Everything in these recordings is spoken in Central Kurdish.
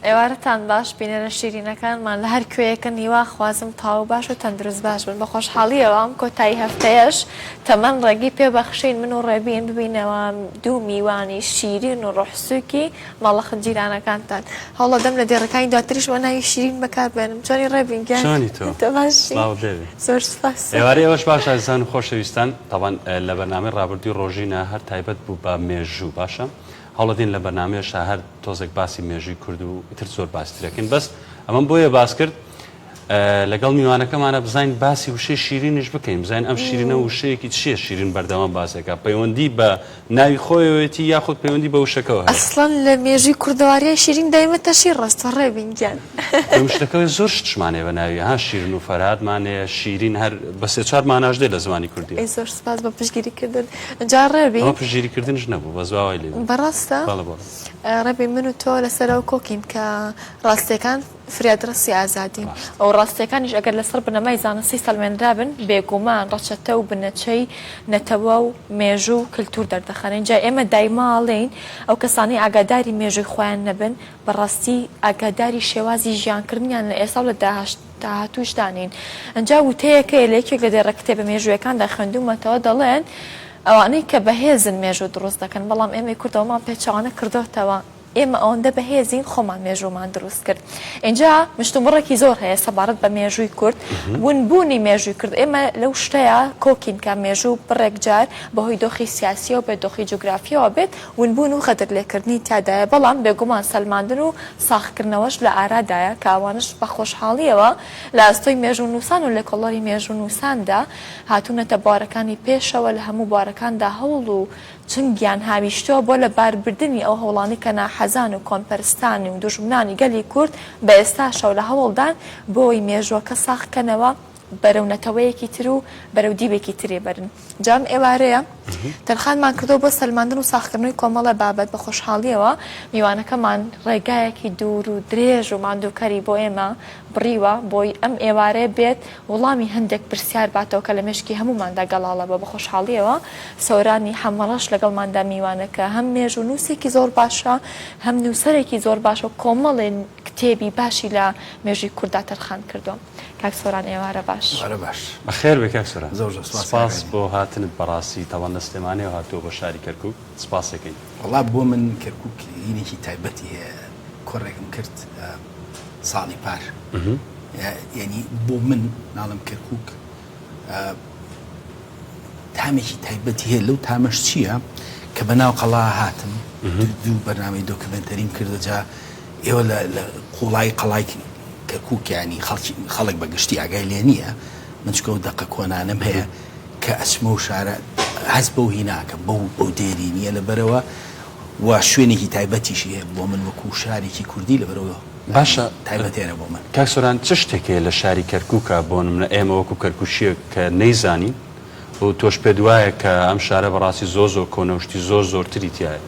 ئێوارەتان باش بینەرە شیرینەکانمان لە هەر کوێیەکن هیوا خوازم تەواو باش و تەندروست باش بن بە خۆشحاڵیەوە ئەم کۆتایی هەفتەیەش تەمەن ڕێگەی پێ بەخشین من و ڕێبین ببینەوە دوو میوانی شیرین و ڕۆحسوکی ماڵە خنجیرانەکانتان هەوڵەدەم لە دێڕەکانی دواتریش وە ناوی شیرین بەکار بێنم چۆنی ڕێبین گیان چۆنی تۆ؟ تۆ باشی سڵاوت لێبێ. زۆر سوپاس. ئێوارەی ئێوەش باش ئازیزان و خۆشەویستان تەبعەن لە بەرنامەی ڕابردووی ڕۆژینە هەر تایبەت بوو بە مێژوو باشە هەوڵەدەین لە بەرنامەیەشا هەر تۆزێک باسی مێژووی کورد و ئیتر زۆر باسی ترەکەین بەس ئەمەم بۆیە باس کرد لەگەڵ میوانەکەمانە بزانین باسی وشەی شیرینیش بکەین بزانین ئەم شیرینە وشەیەکی چییە شیرین بەردەوام باسێکە پەیوەندی بە ناوی خۆیەوەتی یاخود پەیوەندی بە وشەکەوە هەیە ئەسڵەن لە مێژووی کوردەواریای شیرین دایمە تەشی ڕەستوە ڕێبین گیان. ئەم شتەکەوەی زۆر شتشمان هەیە بە ناوی ها شیرن و فەرهادمان هەیە شیرین هەر بە سێ چوار ماناش دێ لە زمانی کوردیە. ئەی زۆر سوپاس بۆ پشتگیری کردن جا ڕێبین. ئەمە پشتگیری کردنش نەبوو بەس وا وای لێ بوو. بەڕاستە؟ بەڵێ بەڵێ. ڕێبین من و تۆ لەسەرەوە کۆکین کە ڕاستیەکان فریادڕەسی ئازادین و ڕاستیەکانیش ئەگەر لەسەر بنەمای زانستی سەلمێنرابن بێگومان ڕەچەتە و بنەچەی نەتەوە و مێژوو و کلتور دەردەخەن ئینجا ئێمە دایما ئەڵێین ئەو کەسانەی ئاگاداری مێژووی خۆیان نەبن بەڕاستی ئاگاداری شێوازی ژیانکردنیان لە ئێستا و لە داهاتووشدا نین. ئەنجا وتەیەک هەیە لە یەکێک لە دێڕە کتێبە مێژوویەکاندا خوێندوومەتەوە دەڵێن، ئەوانەی کە بەهێزن مێژوو دروست دەکەن، بەڵام ئێمەی کورد ئەوەمان پێچەوانە کردۆتەوە، ئێمە ئەوەندە بەهێزین خۆمان مێژوومان دروست کرد. ئینجا مشتومڕێکی زۆر هەیە سەبارەت بە مێژووی کورد، ونبوونی مێژووی کورد، ئێمە لەو شتەیا کۆکین کە مێژوو بڕێک جار بەهۆی دۆخی سیاسییەوە بێت، دۆخی جوگرافییەوە بێت، ونبوون و غەدرلێکردنی تیادایە، بەڵام بێگومان سەلماندن و ساغکردنەوەش لە ئارادایە کە ئەوانەش بە خۆشحاڵییەوە لە ئەستۆی مێژوونووسان و لێکۆڵەری مێژوونووساندا هاتوونەتە بوارەکانی پێشەوە لە هەموو بوارەکاندا هەوڵ و چنگیان هاویشتووە بۆ لەباربردنی ئەو هەوڵانەی کە ناحەزان و کۆنپەرستان و دوژمنانی گەلی کورد بە ئێستاشەوە لە هەوڵدان بۆی مێژووەکە ساغکەنەوە بەرەو نەتەوەیەکی تر و بەرەو دیوێکی تری بەرن. جا ئەم ئێوارەیە تەرخانمان کردووە بۆ سەلماندن و ساغکردنەوەی کۆمەڵێ بابەت، بە خۆشحاڵییەوە میوانەکەمان ڕێگایەکی دوور و درێژ و ماندووکەری بۆ ئێمە بڕیوە بۆی ئەم ئێوارەیە بێت وڵامی هەندێک پرسیار باتەوە کە لە مێشکی هەمووماندا گەڵاڵە بووە، بە خۆشحاڵییەوە سۆرانی حەمەڕەش لەگەڵماندا میوانە کە هەم مێژوونووسێکی زۆر باشە، هەم نووسەرێکی زۆر باشە و کۆمەڵێ کتێبی باشی لە مێژووی کورددا تەرخان کردووە. کاک سۆران ئێوارە باش. ئێوارە باش. بەخێر بێی کاک سۆران. زۆر زۆر سپاس کاک سپاس ئاری. بۆ هاتنت بەڕاستی تەبعەن لە سلێمانیەوە هاتووە بۆ شاری کەرکوک سپاسەکەین. وەڵا بۆ من کەرکوک هینێکی تایبەتی هەیە کۆڕێکم کرد ساڵی پار یانی بۆ من ناڵم کەرکوک تامێکی تایبەتی هەیە لەو تامەش چییە کە بە ناو قەڵا هاتم دوو بەرنامەی دۆکیومێنتەریم کردە جا ئێوە لە قوڵایی قەڵای کەرکوک یانی خەڵکی خەڵک بە گشتی ئاگای لێ نییە من چونکە ئەو دەقە کۆنانەم هەیە کە ئەچمە و شارە هەست بەو هی ناکەم بەو بەو دێرینیە لەبەرەوە و شوێنێکی تایبەتیشی هەیە بۆ من وەکوو شارێکی کوردی لەبەرەوە باشە تایبەتێنە بۆ من. کاک سۆران چ شتێک هەیە لە شاری کەرکوکا بۆ نمونە ئێمە وەکو کەرکوکیەک کە نەیزانین و تۆش پێت وایە کە ئەم شارە بەڕاستی زۆر زۆر کۆنە و شتی زۆر زۆرتری تیایە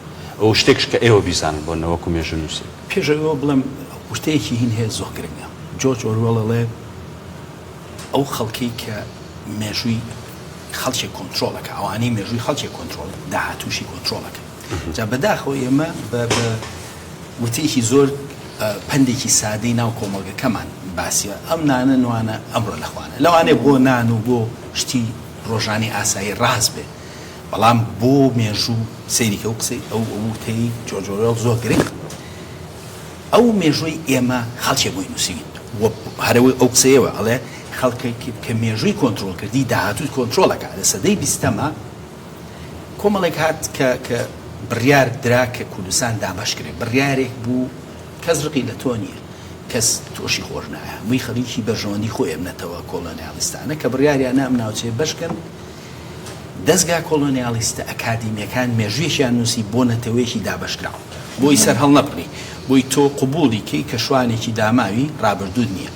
و شتێکش کە ئێوە بیزانن بۆ نمونە وەکو مێژوونووسێک. پێش ئەوە بڵێم وشتەیەکی هین هەیە زۆر گرنگە جۆرج ئۆروێڵ ئەڵێ ئەو خەڵکەی کە مێژووی خەڵکێک کۆنترۆڵ ئەکا ئەوانەی مێژووی خەڵکێک کۆنترۆڵ داهاتووشی کۆنترۆڵ ئەکەن جا بەداخەوە ئێمە بە بە وتەیەکی زۆر پەندێکی سادەی ناو کۆمەڵگەکەمان باسیە ئەم نانە نوانە ئەمڕۆ لە خوانە لەوانەیە بۆ نان و بۆ شتی ڕۆژانەی ئاسایی ڕاست بێ بەڵام بۆ مێژوو سەیری کە ئەو قسەی ئەو وتەی جۆرج ئۆروێڵ زۆر گرنگ ئەو مێژووی ئێمە خەڵکێ بۆی نووسیوین و هەرەوەی ئەو قسەیەوە ئەڵێ خەڵکێک کە مێژووی کۆنترۆڵ کردی داهاتووی کۆنترۆڵ ئەکا لە سەدەی بیستەما کۆمەڵێک هات کە کە بڕیار درا کە کوردستان دابەش کرێ بڕیارێک بوو کەس ڕقی لە تۆ نییە کەس تۆشی خۆش نایە هەمووی خەریکی بەرژەوەندی خۆی ئەم نەتەوە کۆڵۆنیالیستانە کە بڕیاریان نا ئەم ناوچەیە بەش کەن دەزگا کۆڵۆنیالیستە ئەکادیمیەکان مێژوویەکیان نووسی بۆ نەتەوەیەکی دابەشکراو بۆی سەر هەڵنەبڕی بۆی تۆ قبوڵی کەی کە شوانێکی داماوی ڕابردووت نییە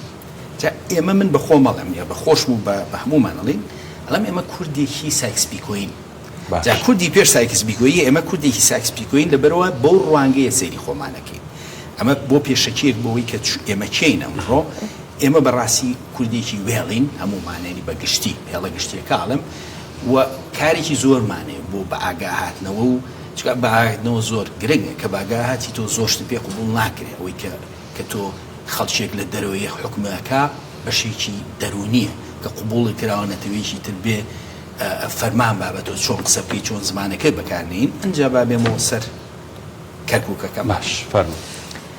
جا ئێمە من بە خۆم ئەڵێم یا بە خۆشم و بە بە هەموومان ئەڵێین ئەڵێم ئێمە کوردێکی سایکس پیکۆیین جا باش. کوردی پێش سایکس پیکۆیی ئێمە کوردێکی سایکس پیکۆیین لەبەرئەوە بەو ڕوانگەیە سەیری خۆمان ئەکەین ئەمە بۆ پێشەکییەک بۆ ئەوەی کە ئێمە کێین ئەمڕۆ ئێمە بەڕاستی کوردێکی وێڵین هەموومان یانی بە گشتی هێڵە گشتییەکە ئەڵێم و کارێکی زۆرمان هەیە بۆ بە ئاگا هاتنەوە و چونکە بە ئاگا هاتنەوە زۆر گرنگە کە بە ئاگا هاتی تۆ زۆر شتت پێ قبوڵ ناکرێ ئەوەی کە. کە تۆ خەڵکێک لە دەرەوەی حوکم ئەکا بەشێکی دەروونیە کە قبوڵی کراوە نەتەوەیەکی تر بێ فەرمان با بە تۆ چۆن قسە بکەی چۆن زمانەکەت بەکار نێین ئەنجا با بێمەوە سەر کەرکوکەکەم. باش فەرموو.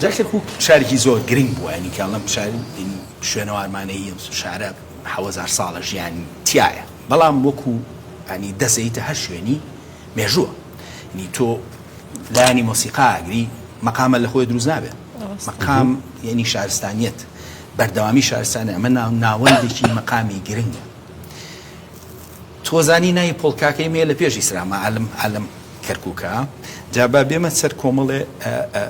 جا کەرکوک شارێکی زۆر گرنگ بووە یانی کە ئەڵێم شار شوێنەوارمانەیی ئەم شارە حەوەزار ساڵە ژیانی تیایە بەڵام وەکو ینی دەسەیتە هەر شوێنی مێژووە ینی تۆ لایەنی مۆسیقا ئەگری مەقامە لە خۆی دروست نابێت مەقام یعنی شارستانیەت بەردەوامی شارستانە ئەمە ناوەندێکی مەقامی گرنگە تۆزانی ناوی پۆڵکاکەی مێ لە پێش ئیسرامە عالم عالم کەرکووکە جا با بێمە سەر کۆمەڵێ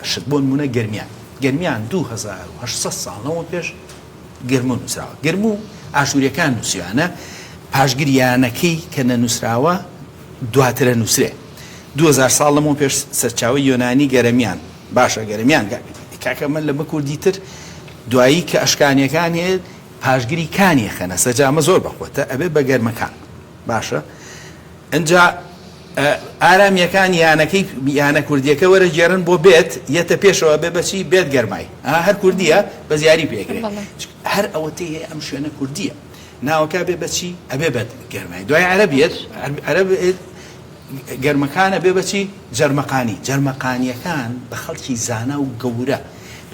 شت بۆ نمونە گەرمیان گەرمیان 2800 ساڵ لەوە پێش گەرمو نووسراوە گەرمو ئاشووریەکان نووسیانە پاشگریانەکەی کە نەنووسراوە دواترە نووسرێ 2000 ساڵ لەمەو پێش سەرچاوەی یۆنانی گەرەمیان باشە گەرمیان کاکە من لە بە کوردی تر دوایی کە ئەشکانیەکان هەیە پاشگری کانی ئەخەنە سەر جا ئەمە زۆر بەقوەتە ئەبێ بە گەرمەکان باشە ئنجا ئارامیەکان یانەکەی یانە کوردیەکە وەرە گێرن بۆ بێت یەتە پێشەوە بێ بەچی بێت گەرمای هەر کوردیە بە زیاری پێکرێ هەر ئەوەتەی هەیە ئەم شوێنە کوردیە ناوەکە بێ بەچی ئەبێ بە گەرمای دوای عەرەبیەت عەرەب گەرمەکان ئەبێ بەچی جەرمەقانی جەرمەقانیەکان بە خەڵکی زانا و گەورە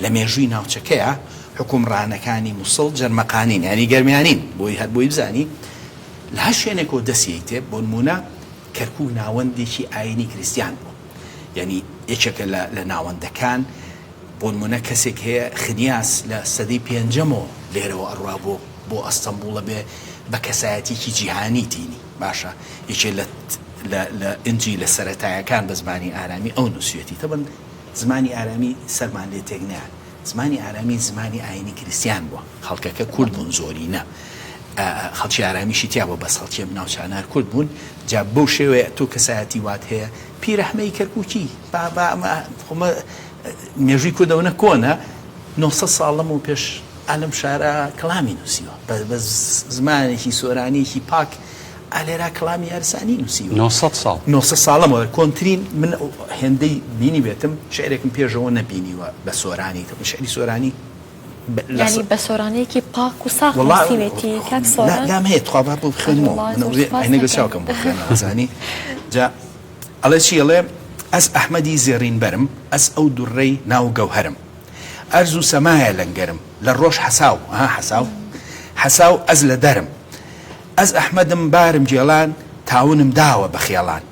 لە مێژووی ناوچەکەیە حوکمڕانەکانی موسڵ جەرمەقانین یانی گەرمیانین بۆی هەر بۆی بزانی لە هەر شوێنێکەوە دەسیەیتێ بۆنمونە کەرکوک ناوەندێکی ئاینی کریستیان بوو یعنی یەکێکە لە لە ناوەندەکان بۆنمونە کەسێک هەیە خنیاس لە سەدەی پێنجەمەوە لێرەوە ئەڕوا بۆ بۆ ئەستەنبوڵە بێ بە کەسایەتیکی جیهانی دینی باشە یەکێ لە لە لە ئینجیلە سەرەتایەکان بە زمانی ئارامی ئەو نووسیویەتی تەبەن زمانی ئارامی سەرمان لێ تێک نەیات زمانی ئارامی زمانی ئاینی کریستیان بووە خەڵکەکە کورد بوون زۆرینە خەڵکی ئارامیشی تیا بووە بەس خەڵکی ئەم ناوچانە هەر کورد بوون جا بەو شێوەیە تۆ کەسایەتی وات هەیە پیرەحمەی کەرکوکی با با ئەمە خۆمە مێژووی کورد ئەوەنە کۆنە 900 ساڵ لەمەو پێش ئالەم شارە کەڵامی نووسیوە بە زمانێکی سۆرانیەکی پاک ئالێرا کەڵامی یارسانی نووسیوە. 900 ساڵ. 900 ساڵ لەمەوبەر کۆنترین من هێندەی بینیبێتم شیعرێکم پێشەوە نەبینیوە بە سۆرانی شیعری سۆرانی یانی بە سۆرانیەکی پاک و ساغ نووسیوێتی کاک سۆران؟ لام هەیە تخوا با بۆ بخوێنمەوە عەینەک لە چاوکەم بۆ بخوێنەوە زانی جا ئەڵێ چی ئەڵێ ئەز ئەحمەدی زێڕین بەرم ئەز ئەو دوڕڕەی ناو گەوهەرم ئەرز و سەمایە لەنگەرم لە ڕۆژ حەساو ها حەساو حەساو ئەز لە دەرم ئەز ئەحمەدم بارم گێڵان تاونم داوە بە خێڵان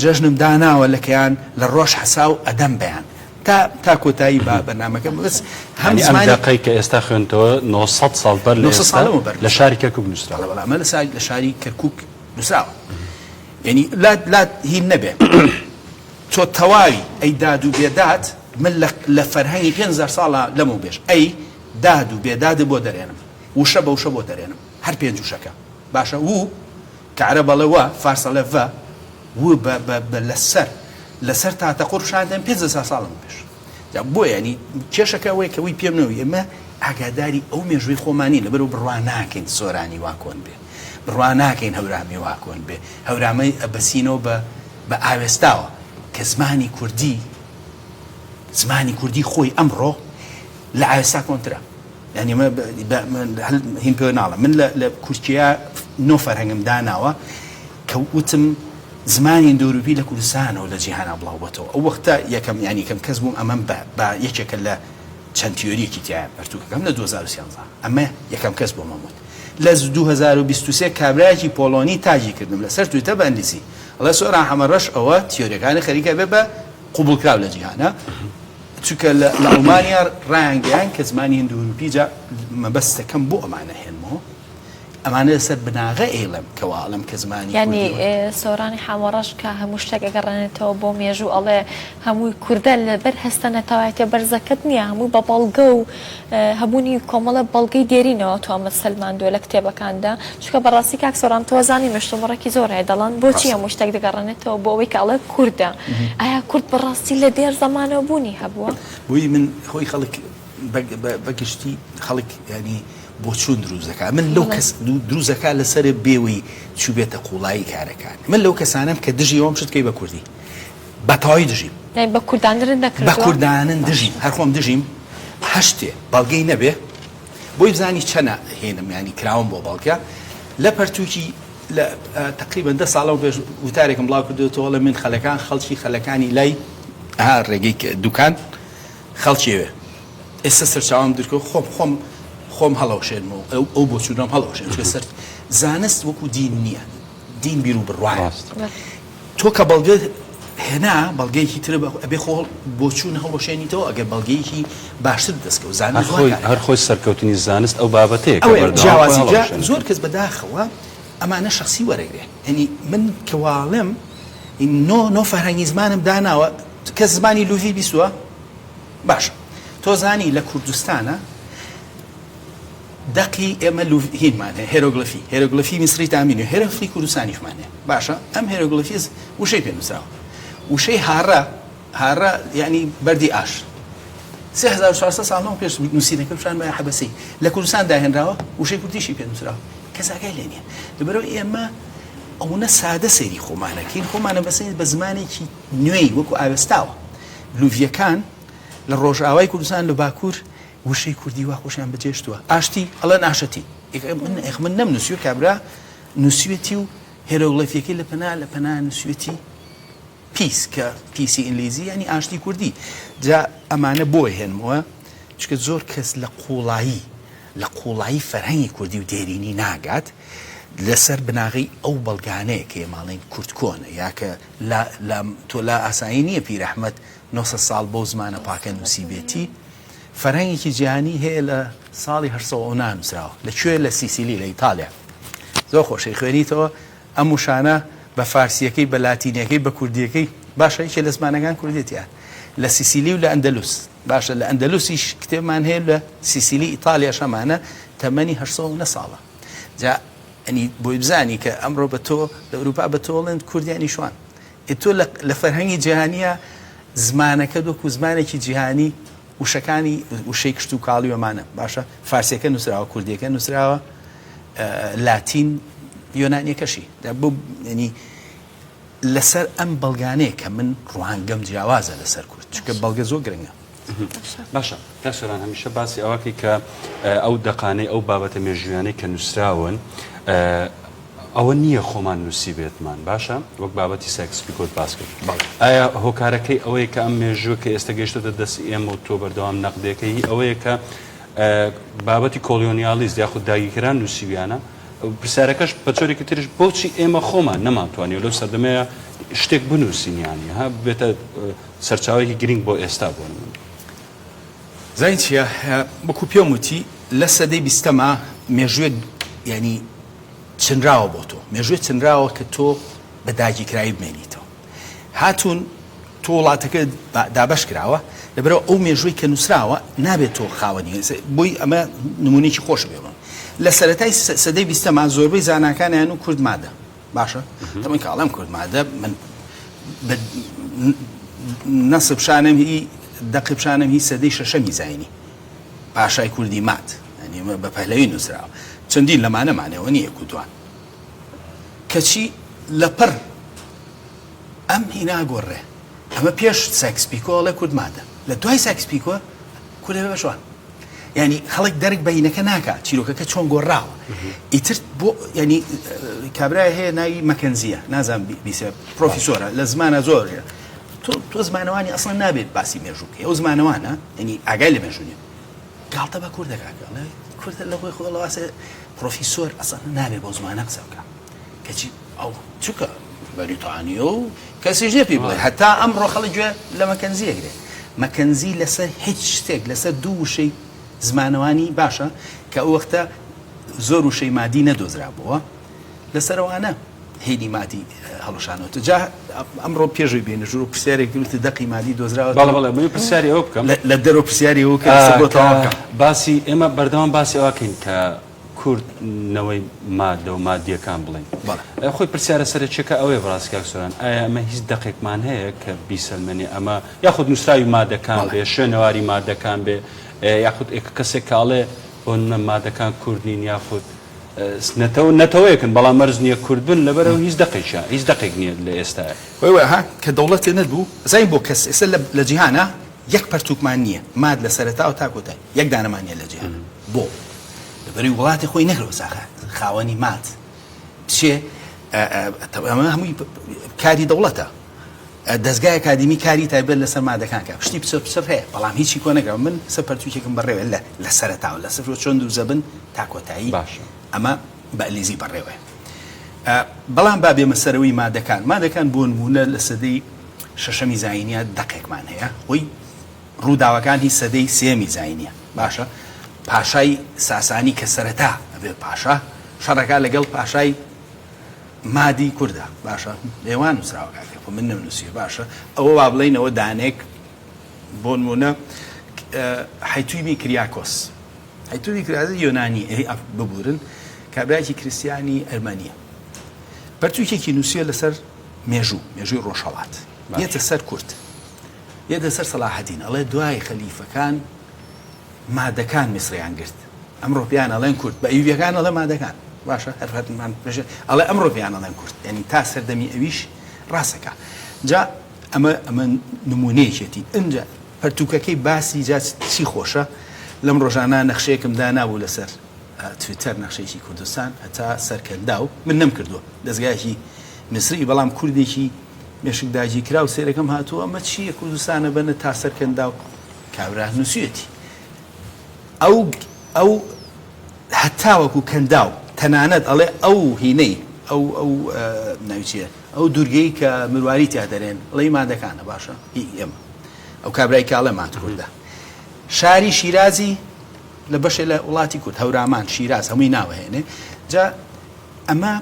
جەژنم داناوە لە کەیان لە ڕۆژ حەساو ئەدەم بەیان تا تا کۆتایی با بەرنامەکە بەس هەم یانی ئەم زمانی دەقەی کە ئێستا خوێندتەوە 900 ساڵ بەر لە 900 ئێستا ساڵ لەمەوبەر لە شاری کەرکوک نووسراوە. بەڵێ بەڵێ ئەمە لە سا لە شاری کەرکوک نووسراوە یانی لات لات هین نەبێ تۆ تەواوی ئەی داد و بێداد من لە لە فەرهەنگی 5000 ساڵە لەمەو بێژ ئەی داد و بێداد بۆ دەرێنم وشە بە وشە بۆ دەرێنم هەر پێنج وشەکە باشە و کە عەرەب ئەڵێ وە فارس ئەڵێ ڤە و بە بە بە لەسەر لەسەر تاتە قوڕ شاندەن 5000 ساڵ لەمە پێش جا بۆیە یانی کێشەکە ئەوەیە کە وی پێم نەوی ئێمە ئاگاداری ئەو مێژووی خۆمان نین لەبەرئەوە بڕوا ناکەین سۆرانی وا کۆن بێ بڕوا ناکەین هەورامی وا کۆن بێ هەورامەی ئەبەسینەوە بە بە ئاوێستاوە کە زمانی کوردی زمانی کوردی خۆی ئەمڕۆ لە ئاوێستا کۆنترە یانی من هین پێ ناڵێم من لە کورکیا نۆ فەرهەنگم داناوە کە وتم زمانی ئیندۆروپی لە کوردستانەوە لە جیهانا بڵاو بۆتەوە ئەو وەختە یەکەم یانی یەکەم کەس بووم ئەمەم بە بە یەکێکە لە چەند تیۆریەکی تایە پەرتوکەکەم لە 2013 ئەمە یەکەم کەس بووم ئەم وت لە 2023 کابرایەکی پۆڵۆنی tag ی کردم لەسەر تویتە بە ئەنگلیسی ئەڵێ سۆران حەمە ڕەش ئەوە تیۆریەکانی خەریکە بێ بە قبوڵکراو لە جیهانا چونکە لە ئەڵمانیا ڕایانگەیان کە زمانی هندوئەوروپی جا مەبەستەکەم بۆ ئەمانە هێنمەوە ئەمانە لەسەر بناغە ئەیڵێم کە وا ئەڵێم کە زمانی یانی کوردی وەک. سۆرانی حەمەڕەش کە هەموو شتێک ئەگەڕێنێتەوە بۆ مێژوو ئەڵێ هەمووی کوردە لەبەر هەستە نەتەوایەتیە بەرزەکەت نیە هەمووی بە بەڵگە و هەبوونی کۆمەڵە بەڵگەی دێرینەوە تۆ ئەمەت سەلماندووە لە کتێبەکاندا چونکە بەڕاستی کاک سۆران تۆ ئەزانی مشتومڕێکی زۆر هەیە دەڵێن بۆچی ڕاستە. هەموو شتێک دەگەڕێنێتەوە بۆ ئەوەی کە ئەڵێ کوردە ئایا کورد بەڕاستی لە دێر زەمانەوە بوونی هەبووە؟ بۆیە من خۆی خەڵک بە بە بە گشتی خەڵک یانی بۆچوون دروست دەکات من لەو کەس دروست دەکات لەسەر بێوەی چووبێتە قوڵایی کارەکان من لەو کەسانەم کە دژی ئەوەم شت کەی بە کوردی بە تەواوی دژیم یانی بە کورداندنت نەکردووە؟ بە کوردانن دژیم هەر خۆم دژیم. هەشتێ بەڵگەی نەبێ بۆی بزانی چەنە هێنم ینی کراوم بۆ بەڵگە لە پەرتووکی لە تقریبا دە ساڵەوە پێش وتارێکم بڵاو کردوێتەوە لە من خەلەکان خەڵکی خەلەکانی لای ها ڕێگەی دوکان خەڵکیەوێ ئێستا سەرچاوم درکە خۆم خۆم خۆم هەڵەوشێنمەوە ئەو ئەو بۆچوونەم هەڵەوشێن چونکە سەر زانست وەکو دین نییە دین بیر و بڕوایە تۆ کە بەڵگە هێنا بەڵگەیەکی تر ئەبێ خۆ بۆچوون هەڵوەشێنیتەوە ئەگەر بەڵگەیەکی باشتر دەستکەوت زانست وا کارەکات. هەر خۆی سەرکەوتنی زانست ئەو بابەتەیە کە ئەوەیە بەردەوام خۆی جیاوازی جا هەڵەوەشێنێتەوە. زۆر کەس بەداخەوە ئەمانە شەخسی وەرەگرێ یانی من کە واڵێم نۆ نۆ فەرهەنگی زمانم داناوە کەس زمانی لوڤی بیستووە؟ باشە تۆ زانی لە کوردستانە دەقی ئێمە هینمان هەیە هێرۆگلفی هێرۆگلفی میسری تامینی هێرۆگلفی کوردستانیشمان هەیە باشە ئەم هێرۆگلفی وشەی پێ نووسراوە وشەی هاڕە هاڕە یعنی بەردی ئاش 3400 ساڵ لەمەو پێش نووسینەکە پیشان بە حەبەسی لە کوردستان داهێنراوە وشەی کوردیشی پێ نووسراوە کەس ئاگای لێ نییە لەبەرەوە ئێمە ئەوەنە سادە سەیری خۆمانەکەین خۆمانە بەسەین بە زمانێکی نوێی وەکو ئاوێستاوە لوڤیەکان لە ڕۆژئاوای کوردستان لە باکوور وشەی کوردی وا خۆشیان بەجێشتووە ئاشتی ئەڵێن ئاشەتی من ئێخ من نەمنووسیوە کابرا نووسیوێتی و هێرۆگڵێفیەکەی لە پەنا لە پەنا نووسیوێتی پیس کە پیسی ئینگلیزی یعنی ئاشتی کوردی جا ئەمانە بۆ هێنمەوە چکە زۆر کەس لە قوڵایی لە قوڵایی فەرهەنگی کوردی و دێرینی ناگات لەسەر بناغەی ئەو بەڵگانەیە کە ئێماڵین کورد کۆنە یا کە لا لا تۆ لا ئاسایی نییە پیرەحمەد 900 ساڵ بەو زمانە پاکە نووسیبێتی فەرهەنگێکی جیهانی هەیە لە ساڵی 809 نووسراوە لە کوێ لە سیسیلی لە ئیتالیا زۆر خۆشەی خوێنیتەوە ئەم وشانە بە فارسیەکەی بە لاتینیەکەی بە کوردیەکەی باشە یەکێ لە زمانەکان کوردێتیان لە سیسیلی و لە ئەندەلوس باشە لە ئەندەلوسیش کتێبمان هەیە لە سیسیلی ئیتالیاش هەمانە تەمەنی 809 ساڵە جا ئەنی بۆی بزانی کە ئەمڕۆ بە تۆ لە ئەوروپا بە تۆ ئەڵێن کوردیانی شوان ئێ تۆ لە فەرهەنگی جیهانیە زمانەکەت وەکو زمانێکی جیهانی وشەکانی وشەی کشتوکاڵی و ئەمانە باشە فارسیەکە نووسراوە کوردیەکە نووسراوە لاتین یۆنانیەکەشی بۆ ینی لەسەر ئەم بەڵگانەیە کە من ڕوانگەم جیاوازە لەسەر کورد چونکە بەڵگە زۆر گرنگە. باشە کاک سۆران هەمیشە باسی ئەوەکەی کە ئەو دەقانەی ئەو بابەتە مێژوویانەی کە نووسراون ئەوە نییە خۆمان نووسیبێتمان باشە وەک بابەتی سایکس پیکۆت باس کرد ئایا هۆکارەکەی ئەوەیە کە ئەم مێژووە کە ئێستا گەیشتۆتە دەستی ئێمە و تۆ بەردەوام نەقدێکە هی ئەوەیە کە بابەتی کۆڵیۆنیالیست یاخود داگیرکەران نووسیویانە پرسیارەکەش بە جۆرێکی تریش بۆچی ئێمە خۆمان نەمانتوانیوە لەو سەردەمەیە شتێک بنووسین یانی ها بێتە سەرچاوەیەکی گرنگ بۆ ئێستا بۆ نمونە. زانی چیە وەکو پێم وتی لە سەدەی بیستەما مێژوێک یانی چنراوە بۆ تۆ مێژوێ چنراوە کە تۆ بە داگیرکراوی بمێنیتەوە هاتوون تۆ وڵاتەکە دابەش کراوە لەبەرئەوە ئەو مێژووی کە نووسراوە نابێت تۆ خاوەنی بۆی ئەمە نمونێکی خۆش بێڵم لە سەرەتای سەدەی بیستەما زۆربەی زاناکانیان و کورد مادە باشە تەمەن کاڵم کورد مادە من نەسب شانم هی دەقی پیشانم هی سەدەی شەشەمی زینی پاشای کوردی مات بە پەهلەوی نووسراوە چەندین لەمانەمانەوە نییە کوردوان کەچی لەپڕ ئەم هی ناگۆڕێ ئەمە پێش سایکس پیکۆ ئەڵێ کورد مادە لە دوای سایکس پیکۆ کورد ئەبێ بە شوان یعنی خەڵک دەرک بە هینەکە ناکا چیرۆکەکە چۆن گۆڕاوە ئیتر بۆ ینی کابرای هەیە ناوی مەکەنزیە نازانم بیسێ پرۆفیسۆرە لە زمانە زۆر تۆ تۆ زمانەوانی ئەسڵەن نابێت باسی مێژوو بکەی ئەو زمانەوانە ینی ئاگای لە مێژوو نیە گاڵتە بە کورد دەکات ئەڵێ کوردە لە خۆی خۆڵەواسێ پرۆفیسۆر ئەسڵەن نابێ بۆ زمانە قسە بکە کەچی ئەو چونکە بەریتانیە و کەسیش نیە پێی بڵێ هەتا ئەمڕۆ خەڵک گوێ لە مەکەنزی ئەگرێ مەکەنزی لەسەر هیچ شتێک لەسەر دوو وشەی زمانەوانی باشە کە ئەو وەختە زۆر وشەی مادی نەدۆزرابووە لەسەر ئەوانە هینی مادی هەڵوشانەوە جا ئەمڕۆ پێشوی بێنە ژوور و پرسیارێک دروست دەقی مادی دۆزراوە بەڵێ بەڵێ من پرسیاری ئەوە بکەم لە دەرەوە پرسیاری ئەوە کە بۆ تەواو بکەم باسی ئێمە بەردەوام باسی ئەوە کەین کە کورد نەوەی مادە و مادیەکان بڵێین. بەڵێ. خۆی پرسیارە سەرەکیەکە ئەوەیە بەڕاستی کاک سۆران ئایا ئەمە هیچ دەقێکمان هەیە کە بیسەلمێنێ ئەمە یاخود نووسراوی مادەکان بەڵێ. بێ شوێنەواری مادەکان بێ یاخود ئێکە کەسێک کە ئەڵێ بۆ نمونە مادەکان کورد نین یاخود نەتەوە نەتەوەیەکن بەڵام مەرج نییە کورد بن لەبەرئەوە هیچ دەقێکیان هیچ دەقێک نییە لە ئێستایا. وەی وەی ها کە دەوڵەتێ نەبوو ئەزانی بۆ کەس ئێستا لە لە جیهانا. یەک پەرتووکمان نییە ماد لە سەرەتاوە تا کۆتای یەک دانەمان نییە لە جیهان بۆ؟ لەبەرئەوەی وڵاتی خۆی نەکردوە خاوەنی ماد بچێ ئەمە هەمووی کاری دەوڵەتە دەزگای ئەکادیمی کاری تایبەت لەسەر مادەکان کە شتی پچڕ پچڕ هەیە بەڵام هیچی کۆ نەکراوە من سە پەرتووکێکم بەڕێوە لە لە سەرەتاوە لە سفرەوە چۆن دروست دەبن تا کۆتایی باشە ئەمە بە ئەلیزی بەڕێوەیە بەڵام با بێمە سەرەوەی مادەکان مادەکان بۆ نموونە لە سەدەی شەشەمی زایینیە دەقێکمان هەیە خۆی ڕووداوەکان هی سەدەی سێیەمی زایینیە باشە پاشای ساسانی کە سەرەتا ئەبێ پاشا شەڕەکە لەگەڵ پاشای مادی کوردە باشە لێوان نووسراوە کاکە خۆ من نەمنووسیوە باشە ئەوە وا بڵێینەوە دانێک بۆ نموونە حەیتویمی کریاکۆس حەیتویمی کریاکۆس یۆنانی ببورن کابرایەکی کریسیانی ئەرمەنیە پەرتووکێکی نووسیوە لەسەر مێژوو مێژووی ڕۆژهەڵات یەتە سەر کورد یەتە سەر سەلاحەدین ئەڵێ دوای خەلیفەکان مادەکان میسریان گرت ئەمڕۆ پێیان ئەڵێن کورد بە ئەیوبیەکان ئەڵێ مادەکان باشە هەر فەرمان بێژە ئەڵێ ئەمڕۆ پێیان ئەڵێن کورد یعنی تا سەردەمی ئەویش ڕاستەکە جا ئەمە ئەمە نمونەیەکێتی ئینجا پەرتوکەکەی باسی جا چی خۆشە لەم ڕۆژانە نەخشەیەکم دانابوو لەسەر تویتەر نەخشەیەکی کوردستان هەتا سەر کەنداو من نەمکردووە دەزگایەکی میسری بەڵام کوردێکی مێشک داگیرکراو سەیرەکەم هاتووە ئەمە چییە کوردستانە بەنە تا سەر کەنداو کابرا نووسیوێتی ئەو ئەو هەتاوەکو کەنداو تەنانەت ئەڵێ ئەو هینەی ئەو ئەو ناوی چییە ئەو دوورگەی کە مرواری تیا دەرێن ئەڵێ مادەکانە باشە هی ئێمە ئەو کابرای کاڵێ مات کوردە شاری شیرازی لە بەشێ لە وڵاتی کورد هەورامان شیراز هەمووی ناوەهێنێ جا ئەمە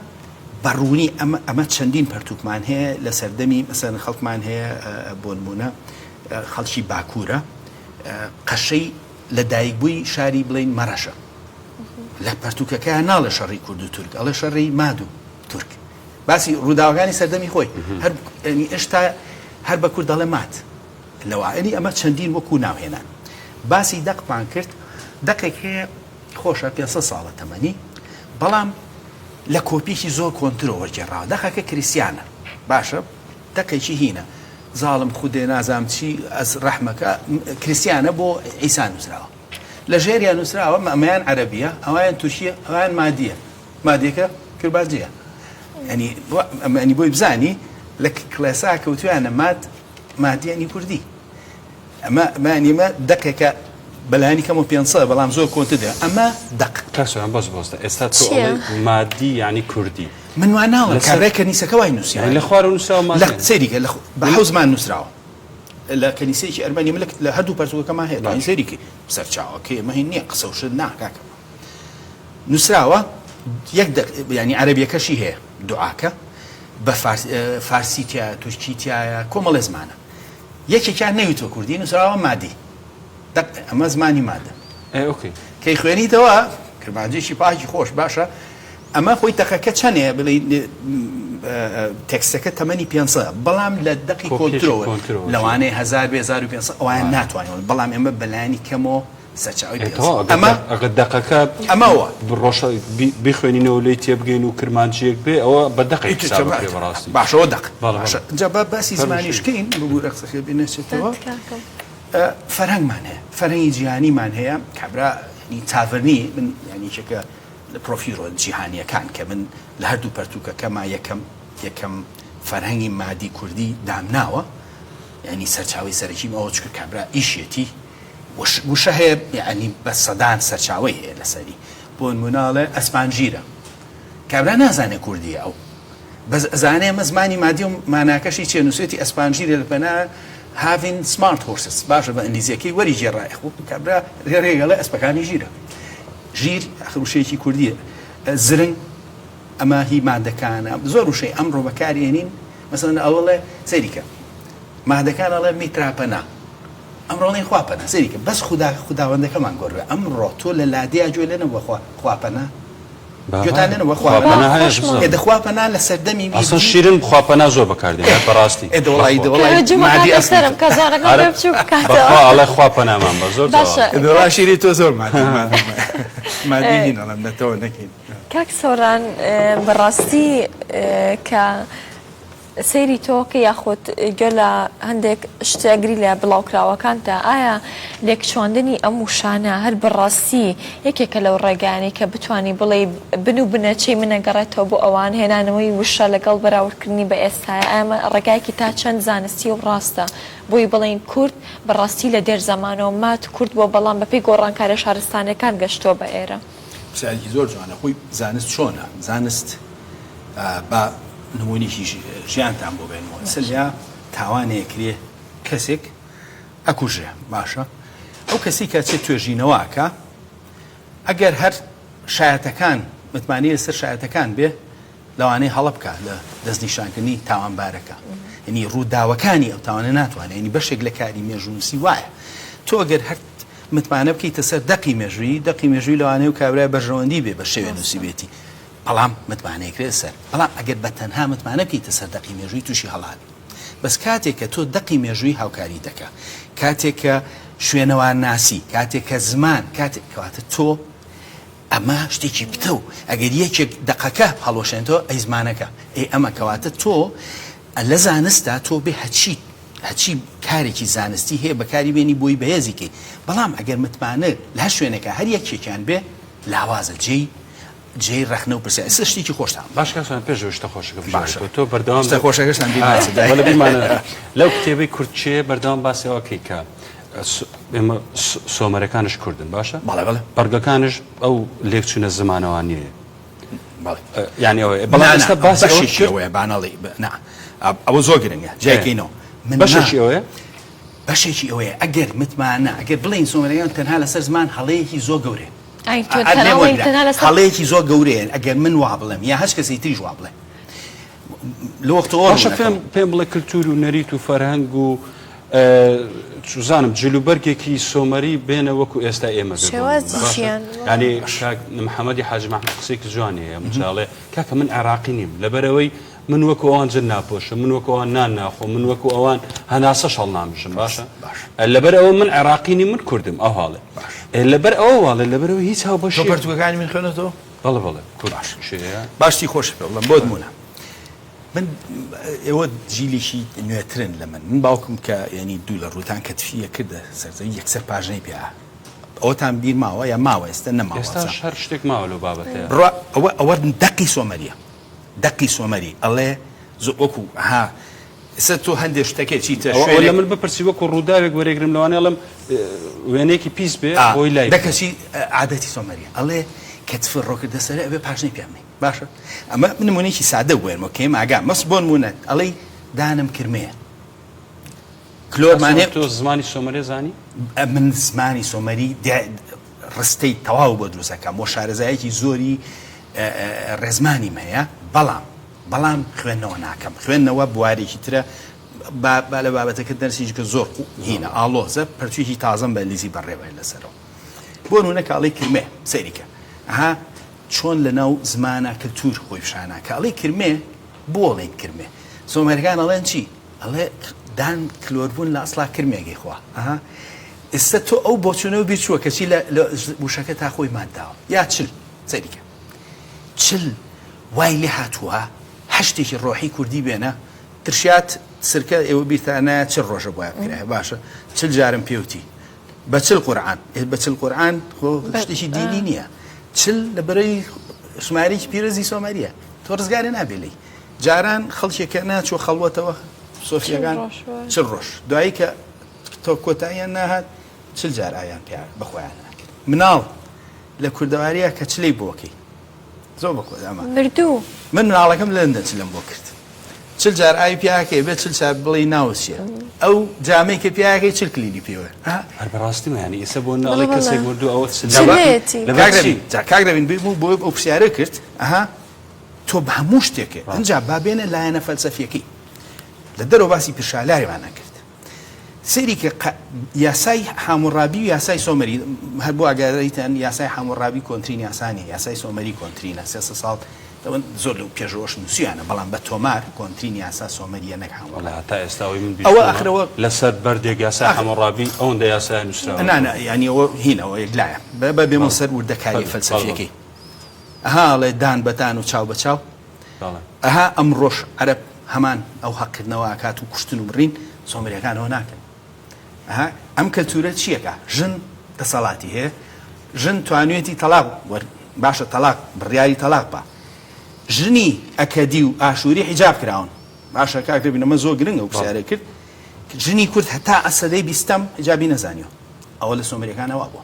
بە ڕوونی ئەمە ئەمە چەندین پەرتوکمان هەیە لە سەردەمی مەسەن خەڵکمان هەیە بۆ نمونە خەڵکی باکوورە قەشەی لە دایکبووی شاری بڵین مەرەشە لە پەرتوکەکە ناڵێ شەڕی کورد و تورک ئەڵێ شەڕی ماد و تورک باسی ڕووداوەکانی سەردەمی خۆی هەر ئێشتا هەر بە کورد دەڵێ مات لەوائلی ئەمە چەندین وەکو ناوهێنان باسی دەقمان کرد دەقێک هەیە خۆشە 500 ساڵە تەمەنی بەڵام لە کۆپیکی زۆر کۆنترەوە وەرگێڕاوە دەقەکە کریسیانە باشە دەقێکی هینە زاڵم خودێ نازام چی ئەس ڕەحمەکە کریسیانە بۆ عیسا نووسراوە لە ژێریان نووسراوە ئەمەیان عەرەبیە ئەویان تورکیە ئەویان مادیە مادیەکە کرمانجیە ینی ئەمانی بۆی بزانی لە کڵێسا کەوتویانە ماد مادیانی کوردی ئەمە مانیمە دەقێکە بەلایانی کەمەوە 500 بەڵام زۆر کۆنتر دێ ئەمە دەق کاک سۆران بەس بۆستە ئێستا تۆ ئەڵێی مادی یعنی کوردی من وا ناڵێم کابرای کەنیسەکە وای نووسیوە لە خوارەوە نووسراوە مادی لە سەیری کە بە حەوت زمان نووسراوە لە کەنیسەیەکی ئەرمەنی من لە هەردوو پەرتوکەکەمان هەیە توانی سەیری کەی سەرچاوەکەی ئەمە هین نییە قسە و شت نا کاکە نووسراوە یەک دەق یعنی عەرەبیەکەشی هەیە دوعاکە بە فارسی تایە تورکی تایە کۆمەڵێ زمانە یەکێکیان نەویتوە کوردی نووسراوە مادی دەق ئەمە زمانی مادە okay کەی خوێنیتەوە کرمانجێکی پاکی خۆش باشە ئەمە خۆی دەقەکە چەنێ بڵێ تێکستەکە تەمەنی 500 بەڵام لە دەقی کۆنترۆوە لەوانەیە 1000 بێ 1500 ئەوان ناتوانن بەڵام ئێمە بەلایەنی کەمەوە سەرچاوەی پێ ئەمە ئەگەر دەقەکە ئەمەوە ڕۆژە بیخوێنینەوە لێی تێبگەین و کرمانجیەک بێ ئەوە بە دەقێک حساب بکرێ بەڕاستی باشەوە دەق باشە جا با باسی زمانیش کەین ببوورە قسەکە بینەچێتەوە فەرهەنگمان هەیە فەرهەنگی جیهانیمان هەیە کابرا تاڤرنی من یعنی یەکێکە لە پرۆفیرۆ جیهانیەکان کە من لە هەردوو پەرتوکەکەما یەکەم یەکەم فەرهەنگی مادی کوردی دامناوە یعنی سەرچاوی سەرەکیم ئەوە چکە کابرا ئیشێتی وشە هەیە یەعنی بە سەدان سەرچاوەی هەیە لەسەری بۆ نمونە ئەڵێ ئەسپان ژیرە کابرا نازانێ کوردیە ئەو بەس ئەزانێ ئەمە زمانی مادی و ماناکەشی چیە نووسێتی ئەسپان ژیرە لە پەنا having smart horses باشە بە ئینگلیزیەکەی وەری گێڕای خۆ کابرا رێ ئەڵێ ئەسپەکانی ژیرە ژیر ئەخر وشەیەکی کوردیە زرنگ ئەمە هی مادەکانە زۆر وشەی ئەمڕۆ بەکارێنین مەسەلەن ئەوەڵێ سەیری کە مادەکان ئەڵێ میتراپەنا ئەمڕۆ ئەڵێن خوا پەنا سەیری کە بەس خودا خوداوەندەکەمان گۆڕێ ئەمڕۆ تۆ لە لادێیا گوێ لێ نەبووە خوا خوا پەنا گوێتان لێ نەبووە خوا پەنا ئێ دە خوا پەنا لە سەردەمی ئەسڵ شیرن خوا پەنا زۆر بەکاردێن هەر بەڕاستی ئێ دە وەڵی دە وەڵی مادی ئەسڵ سەرم کە زارەکەم پێ بچووک بکاتەوە بەخوا ئەڵێ خوا پەنامان بە زۆر باشە ئێ دە وەڵا شیری تۆ زۆر مادی مادی نین ئەڵێم نەتەوە نەکەین کاک سۆران بەڕاستی کە. سەیری تۆ کە یاخود گوێ لە هەندێک شت ئەگری لە بڵاوکراوەکانتا ئایا لێکچواندنی ئەم وشانە هەر بەڕاستی یەکێکە لەو ڕێگایانەی کە بتوانی بڵێی بن و بنەچەی من ئەگەڕێتەوە بۆ ئەوان هێنانەوەی وشە لەگەڵ بەراوردکردنی بە ئێستایە ئایا ئەمە ڕێگایەکی تا چەند زانستی و ڕاستە بۆی بڵێین کورد بەڕاستی لە دێر زەمانەوە ماد کورد بووە بەڵام بەپێی گۆڕانکاریە شارستانیەکان گەشتووە بە ئێرە؟ پرسیارێکی زۆر جوانە خۆی زانست چۆنە؟ زانست با نمونەیەکی ژیانتان بۆ بێنمەوە سلیا تاوانێ کرێ کەسێک ئەکوژێ باشە ئەو کەسی کە چێ توێژینەوە ئەکا ئەگەر هەر شایەتەکان متمانەی لەسەر شایەتەکان بێ لەوانەیە هەڵە بکا لە دەستنیشانکردنی تاوانبارەکە یعنی ڕووداوەکانی ئەو تاوانە ناتوانێت یعنی بەشێک لە کاری مێژوونووسی وایە تۆ ئەگەر هەر متمانە بکەیتە سەر دەقی مێژوویی دەقی مێژووی لەوانەیە و کابرای بەرژەوەندی بێ بە شێوێ نووسیبێتی بەڵام متمانەیەکرێت سەر بەڵام ئەگەر بە تەنها متمانە بکەیتە سەر دەقی مێژووی تووشی هەڵابی بەس کاتێک کە تۆ دەقی مێژووی هاوکاری دەکا کاتێک کە شوێنەوارناسی کاتێک کە زمان کاتێک کەواتە تۆ ئەمە شتێکی پتەو ئەگەر یەکێک دەقەکە هەڵوەشێنتەوە ئەی زمانەکە ئەی ئەمە کەواتە تۆ لە زانستا تۆ بێ هەچی هەچی کارێکی زانستی هەیە بەکاری بێنی بۆی بەهێزی کەی بەڵام ئەگەر متمانە لە هەر شوێنێکا هەر یەکێکیان بێ لاوازە جێی جێی ڕەخنە و پرسیار ئێستا شتێکی خۆشتان باش کاک سۆران پێش ئەوەی شتە خۆشەکە بژێرێتەوە باشە تۆ بەردەوام شتە خۆشەکەشتان بیر ناچێت دایە. وەلە بیرمانە لەو کتێبەی کورد کێیە بەردەوام باسی ئەوە کەی کە ئێمە سۆمەرەکانش کوردن باشە بەڵێ بەڵێ بەڕگەکانش ئەو لێکچوونە زمانەوانیەیە بەڵێ یانی ئەوەیە بەڵام ئێستا باسی ئەوە بەشێکی ئەوەیە با نەڵێی نا ئەوە زۆر گرنگە جیاکەینەوە من بەشێکی ئەوەیە بەشێکی ئەوەیە ئەگەر متمانە ئەگەر بڵێین سۆمەرەکان تەنها لەسەر زمان هەڵەیەکی زۆر گەورەیە هەڵەیەکی زۆر گەورەیە ئەگەر من وا بڵێم یا هەچ کەسی تریش وا بڵێ لە وەختەوە باشە پێم پێم بڵێ کللتور و نەریت و فەرهەنگ و چوزانم جلوبەرگێکی سۆمەری بێنە وەکو ئێستا ئێمە ینی محەممەدی حاجی محمود قسێکی جوانی هەیە مچاڵێ کاکە من عێراقی نیم لەبەرەوەی من وەکو ئەوان جل ناپۆشم من وەکو ئەوان نان ناخۆم من وەکو ئەوان هەناسەش هەڵنامژم باشە لەبەر ئەوە من عێراقی نیم من کوردم ئەو هاڵێ لەبەر ئەوە واڵێ لەبەرەوە هیچ هاوبەشی تۆ پەرتوکەکانی من خوێنەتەوە؟ بەڵێ بەڵێ کورد شێیە. باشتی خۆشت پێ بڵێم بۆ نموونە من ئێوە جیلێکی نوێترن لە من من باوکم کە یعنی دوو لە ڕووتان کەتفیە کردە سەرزەوی یەکسەر پاژنەی پێ ئەوەتان بیر ماوە یا ماوە ئێستا نەماوە ئێستاش هەر شتێک ماوە لەو بابەتەیە بڕوا ئەوە ئەوە دەقی سۆمەریە دەقی سۆمەری ئەڵێ زۆ وەکو ها ئێستا تۆ هەندێ شتەکەی چیتە ئەوە شوێنێک لە من بپرسی وەکو ڕووداوێک وەرێگرم لەوانەیە ئەڵێم وێنەیەکی پیس بێ ئا بۆی لای دە بکەم. کەچی عادەتی سۆمەریە ئەڵێ کە تفر ڕۆکردە سەرێ ئەبێ پاژنەی پیا بنێی باشە ئەمە نمونەیەکی سادە بوێنمەوە کە ئێمە ئاگا مەس بۆ نمونە ئەڵێی دانم کرمەیە کلۆرمان هەیە تۆ زمانی سۆمەریە زانی؟ من زمانی سۆمەری ڕستەی تەواو بۆ دروست ئەکەم وە شارەزایەکی زۆری ڕێزمانیم هەیە بەڵام بەڵام خوێندنەوە ناکەم خوێندنەوە بوارێکی ترە با با لە بابەتەکە دەرسیش کە زۆر هینە ئاڵۆزە پەرتوویەکی تازەم بە ئینگلیزی بەڕێوەیە لەسەرەوە بۆ نمونە کاڵی کرمێ سەیریکە ئەها چۆن لە ناو زمانە کللتور خۆی پیشانە کاڵی کرمێ بۆ ئەڵێن کرمێ سۆمەرەکان ئەڵێن چی ئەڵێ دان کلۆر بوون لە ئەسڵا کرمێگەی خوا ئەها ئێستا تۆ ئەو بۆچوونەو بیر چووە کەچی لە لە وشەکە تا خۆی مات داوە یا چل سەیری کە چل وای لێ هاتووە هەر شتێکی ڕۆحی کوردی بێنە ترشیات سرکە ئێوە بیرتان نایە چل ڕۆژە بۆیان بکرایە باشە چل جارم پێوتی بە چل قورعان بە چل قورعان خۆ شتێکی دینی نییە چل لە بەرەی ژمارەیەکی پیرۆزی سۆمەریە تۆ ڕزگارێ نابێ لێی جاران خەڵکێکە ناچوە خەڵوەتەوە سۆفیەکان چل ڕۆژ دوایی کە تۆ کۆتاییان ناهات چل جار ئاویان پیا بەخۆیان ناکرد مناڵ لە کوردەواریە کە چلەی بۆکەی زۆر بە ئەمە مردوو من مناڵەکەم لەندەن چلم بۆ کرد چل جار ئاوی پیاکەی بێ چل چار بڵێی ناوت چیە ئەو جامەی کە پیاکەی چل کلیلی پێوە هەر بەڕاستی یانی ئێستا بۆ ناڵێ کەسێک مردوو ئەوە چل چلێتی لەبەر چی؟ جا کاک رەوین بۆ ئەو پرسیارە کرد ئەها تۆ بە هەموو شتێکێ ئەنجا با بێنە لایەنە فەلسەفیەکەی لە دەرەوە باسی پیرشالاریمان نەکرد سەیری کە یاسای حاموڕابی و یاسای سۆمەری هەر بۆ ئاگاداریتان یاسای حاموڕابی کۆنترین یاسا نیە یاسای سۆمەری کۆنترینە 300 ساڵ ئەوەن زۆر لەو پێشەوەش نووسیانە بەڵام بە تۆمار کۆنترین یاسا سۆمەریە نەک وەڵا حاموڕابی هەتا ئێستا ئەوەی من ئەوە بیستوومە ئاخرەوە لەسەر بەردێک یاسای ئاخر حەموڕابی ئەوەندە یاسایە نووسراوە نا نا یانی ئەوە هینە ئەوە یەکلایە بە بە بێمە بەڵێ سەر وردەکاریە فەرموو بەڵێ بەڵێ فەلسەفیەکەی ئەها ئەڵێ دان بە دان و چاو بە چاو بەڵێ ئەها ئەمڕۆش عەرەب. هەمان ئەو هەقکردنەوە ئەکات و کوشتن و بڕین، سۆمەریەکان ئەوە ناکەن. ئەها ئەم کەلتورە چیەکا؟ ژن دەسەڵاتی هەیە، ژن توانویەتی تەڵاق وەر باشە تەڵاق بڕیاری تەڵاق با. ژنی ئەکەدی و ئاشوری حیجاب کراون. باشە کاک رێبین ئەمە زۆر گرنگە ئەو پرسیارەی کرد. ژنی کورد هەتا سەدەی بیستەم حیجابی نەزانیوە. ئەوە لە سۆمەریەکانا وابووە.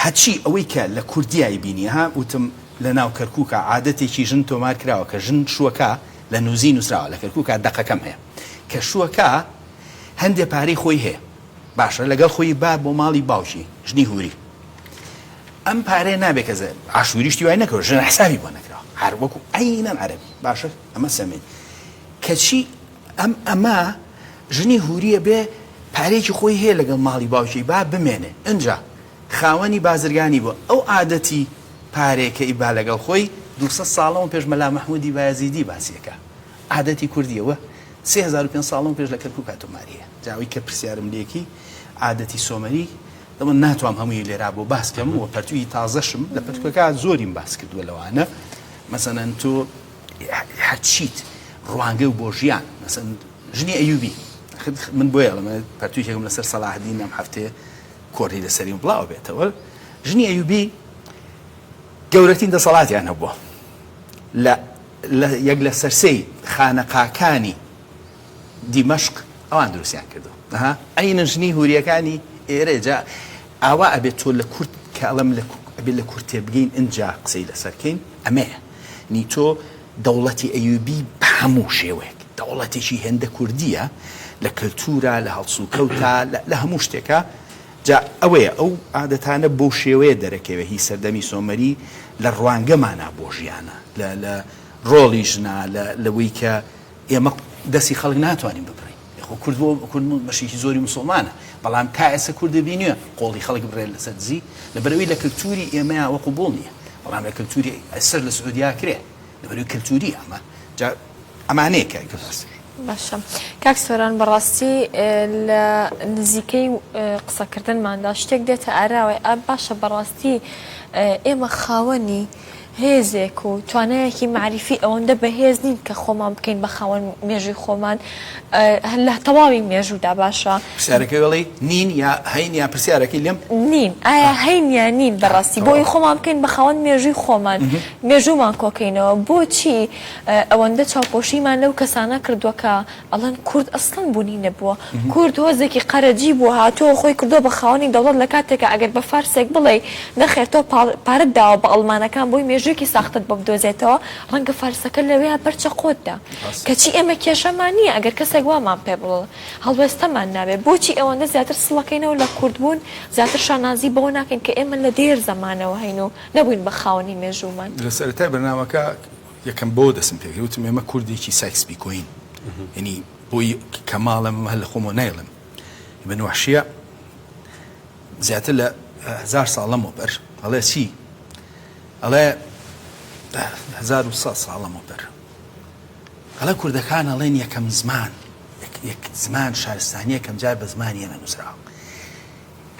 هەچی ئەوەی کە لە کوردیای بینی ها وتم لە ناو کەرکوکا عادەتێکی ژن تۆمار کراوە کە ژن شوەکا لە نوزی نوسراوە لە کەرکوکا دەقەکەم هەیە کە شوەکا هەندێ پارەی خۆی هەیە باشە لەگەڵ خۆی با بۆ ماڵی باوکی ژنی هوری ئەم پارەیە نابێ کە عاشوری شتی وای نەکەوە ژن حسابی بۆ نەکراوە هەر وەکو عەینەن عەرەبی باشە ئەمە سەمین کەچی ئەم ئەمە ژنی هوریە بێ پارەیەکی خۆی هەیە لەگەڵ ماڵی باوکی با بمێنێ ئنجا خاوەنی بازرگانی بوە ئەو عادەتی پارەیە کە ئیبا لەگەڵ خۆی 200 ساڵەوە پێش مەلا مەحمودی بایەزیدی باسیەکە عادەتی کوردیە وە 3500 ساڵەوە پێش لە کەرکوکا تۆماری هەیە جا ئەوەی کە پرسیارم لێکی عادەتی سۆمەری دەڵێم ناتوام هەمووی لێرا بۆ باس کەم و پەرتووی تازەشم لە پەرتوکەکە زۆریم باس کردووە لەوانە مەسەلەن تۆ هەرچیت ڕوانگە و بۆ ژیان مەسەن ژنی ئەیوبی من بۆیە ئەڵێم پەرتووکێکم لەسەر سەلاحدین ئەم هەفتەیە کۆری لەسەری و بڵاو بێتەوە ژنی ئەیوبی گەورەترین دەسەڵاتیان هەبووە لە یەک لە سەرسەی خانەقاکانی دیمەشق ئەوان دروستیان کردووە ئەها عەینەن ژنی هوریەکانی ئێرە جا ئاوا ئەبێت تۆ لە کورد کە ئەڵێم لە ئەبێت لە کورد تێبگەین ئنجا قسەی لەسەر کەین ئەمەیە نی تۆ دەوڵەتی ئەیوبی بە هەموو شێوەیەک دەوڵەتێکی هێندە کوردیە لە کەلتورا لە هەڵسوکەوتا لە هەموو شتێکا جا ئەوەیە ئەو عادەتانە بەو شێوەیە دەرەکەوێ هی سەردەمی سۆمەری لە ڕوانگەمانا بۆ ژیانە لە لە ڕۆڵی ژنا لە لەوەی کە ئێمە دەستی خەڵک ناتوانین ببڕین خۆ کورد بۆ کورد بەشێکی زۆری مسوڵمانە بەڵام تا ئێستا کورد دەبینیە قۆڵی خەڵک بڕێت لەسەر دزی لەبەرئەوەی لە کلتوری ئێمەیا وە قبوڵ نییە بەڵام لە کلتوری ئێستاش لە سعودیا کرێ لەبەرئەوەی کلتوری ئەمە جا ئەمانەیە کە باس باشە کاک سۆران بەڕاستی لە نزیکەی قسەکردنماندا شتێک دێتە ئاراوەی ئا باشە بەڕاستی ئێمە خاوەنی هێزێک و توانایەکی مەعریفی ئەوەندە بەهێز نین کە خۆمان بکەین بە خاوەن مێژووی خۆمان لە تەواوی مێژوودا باشە. پرسیارەکەی ئەڵێی نین یا هەین یا پرسیارەکەی لێم؟ نین ئایا هەین یا نین بەڕاستی بۆ ئەوەی خۆمان بکەین بە خاوەن مێژووی خۆمان مێژوومان کۆکەینەوە بۆچی ئەوەندە چاوپۆشیمان لەو کەسانە کردووە کە ئەڵێن کورد ئەسڵەن بوونی نەبووە، کورد هۆزێکی قەرەجی بووە هاتووە خۆی کردووە بە خاوەنی دەوڵەت لە کاتێکا ئەگەر بە فارسێک بڵێی نەخێر تۆ پارەت داوە بە ئەڵمانەکان بۆی مێژوویەکی ساختەت بۆ بدۆزێتەوە ڕەنگە فارسەکە لەوێیا بەر چەقۆت دا کەچی ئێمە کێشەمان نییە ئەگەر کەسێک وامان پێ بڵێ هەڵوێستەمان نابێ بۆچی ئەوەندە زیاتر سڵەکەینەوە لە کوردبوون زیاتر شانازی بەوە ناکەین کە ئێمە لە دێر زەمانەوە هەین و نەبووین بە خاوەنی مێژوومان. لە سەرەتای بەرنامەکە یەکەم بەوە دەستم پێکرد وتم ئێمە کوردێکی سایکس بیکۆین یعنی بۆی کەماڵم هەر لە خۆمەوە نایڵێم ئیبن وەحشیە زیاتر لە هزار ساڵ لەمەوبەر ئەڵێ چی ئەڵێ 1100 ساڵ لەمەوبەر ئەڵێ کوردەکان ئەڵێن یەکەم زمان یەک زمان شارستانی یەکەم جار بە زمانی ئێمە نووسراوە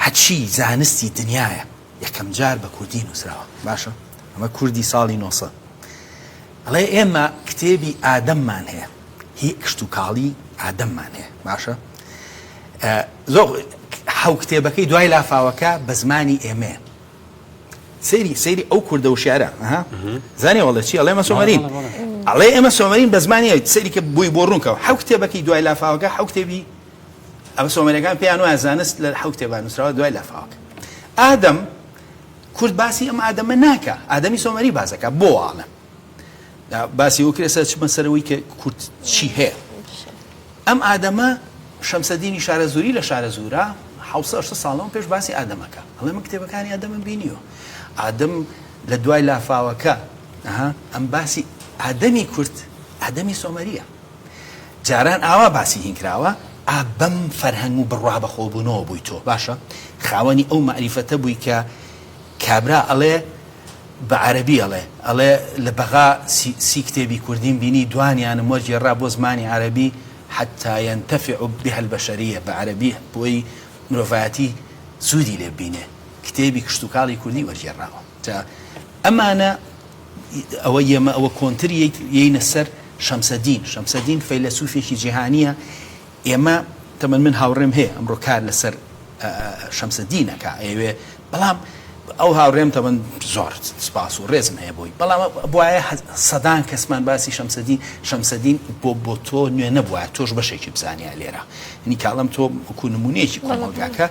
هەرچی زانستی دنیایە یەکەم جار بە کوردی نووسراوە باشە ئەمە کوردی ساڵی 900 ئەڵێ ئێمە کتێبی ئادەممان هەیە هی کشتوکاڵی ئادەممان هەیە باشە زۆر حەو کتێبەکەی دوای لافاوەکە بە زمانی ئێمەیە سەیری سەیری ئەو کوردە وشیارە زانێ وەڵێ چی ئەڵێ ئێمە سۆمەرین ئەڵێ ئێمە سۆمەرین بە زمانی سەیری کە بۆی بۆ ڕوونکەوە حەو کتێبەکەی دوای لافاوەکە حەو کتێبی ئەمە سۆمەریەکان پێیان وایە زانست لە حەو کتێبا نووسراوە دوای لافاوەکە ئادەم کورد باسی ئەم ئادەمە ناکا ئادەمی سۆمەری باس دەکا بۆ ئاڵێم باسی ئەو کرێ سەر چمە سەرەوەی کە کورد چی هەیە ئەم ئادەمە شەمسەدینی شارەزووری لە شارەزوورە حوسە ساڵەوە پێش باسی ئادەمەکە ئەڵێ من کتێبەکانی ئادەمم بینیوە ئادەم لە دوای لافاوەکە ئەم باسی ئادەمی کورد ئادەمی سۆمەریە جاران ئاوا باسی هین کراوە، ئا بەم فەرهەنگ و بڕوا بە خۆبوونەوە بووی تۆ باشە خاوەنی ئەو مەعریفەتە بووی کە کابرا ئەڵێ بە عەرەبی ئەڵێ ئەڵێ لە بەغا سی کتێبی کوردیم بینی دوانیانم وەرگێڕا بۆ زمانی عەرەبی حتی ينتفع بها البشرية بە عەرەبی بۆی مرۆڤایەتی سوودی لێ ببینێ کتێبی کشتوکاڵی کوردی وەرگێڕاوە جا ئەمانە ئەوە یەمە ئەوە کۆنتر یەینە سەر. شەمسەدین، شەمسەدین فەیلەسوفێکی جیهانییە، ئێمە تەمەن من هاوڕێم هەیە ئەمڕۆ کار لەسەر شەمسەدین ئەکا ئەیەوێ بەڵام ئەو هاوڕێم تەمەن زۆر سپاس و ڕێزم هەیە بۆی بەڵام بواە سەدان کەسمان باسی شەمسەدین شەمسەدین بۆ بۆ تۆ نوێ نەبووە تۆش بەشێکی بزانیا لێرە نی کاڵم تۆ وەکو نمونەیەکی کۆمەڵگاکە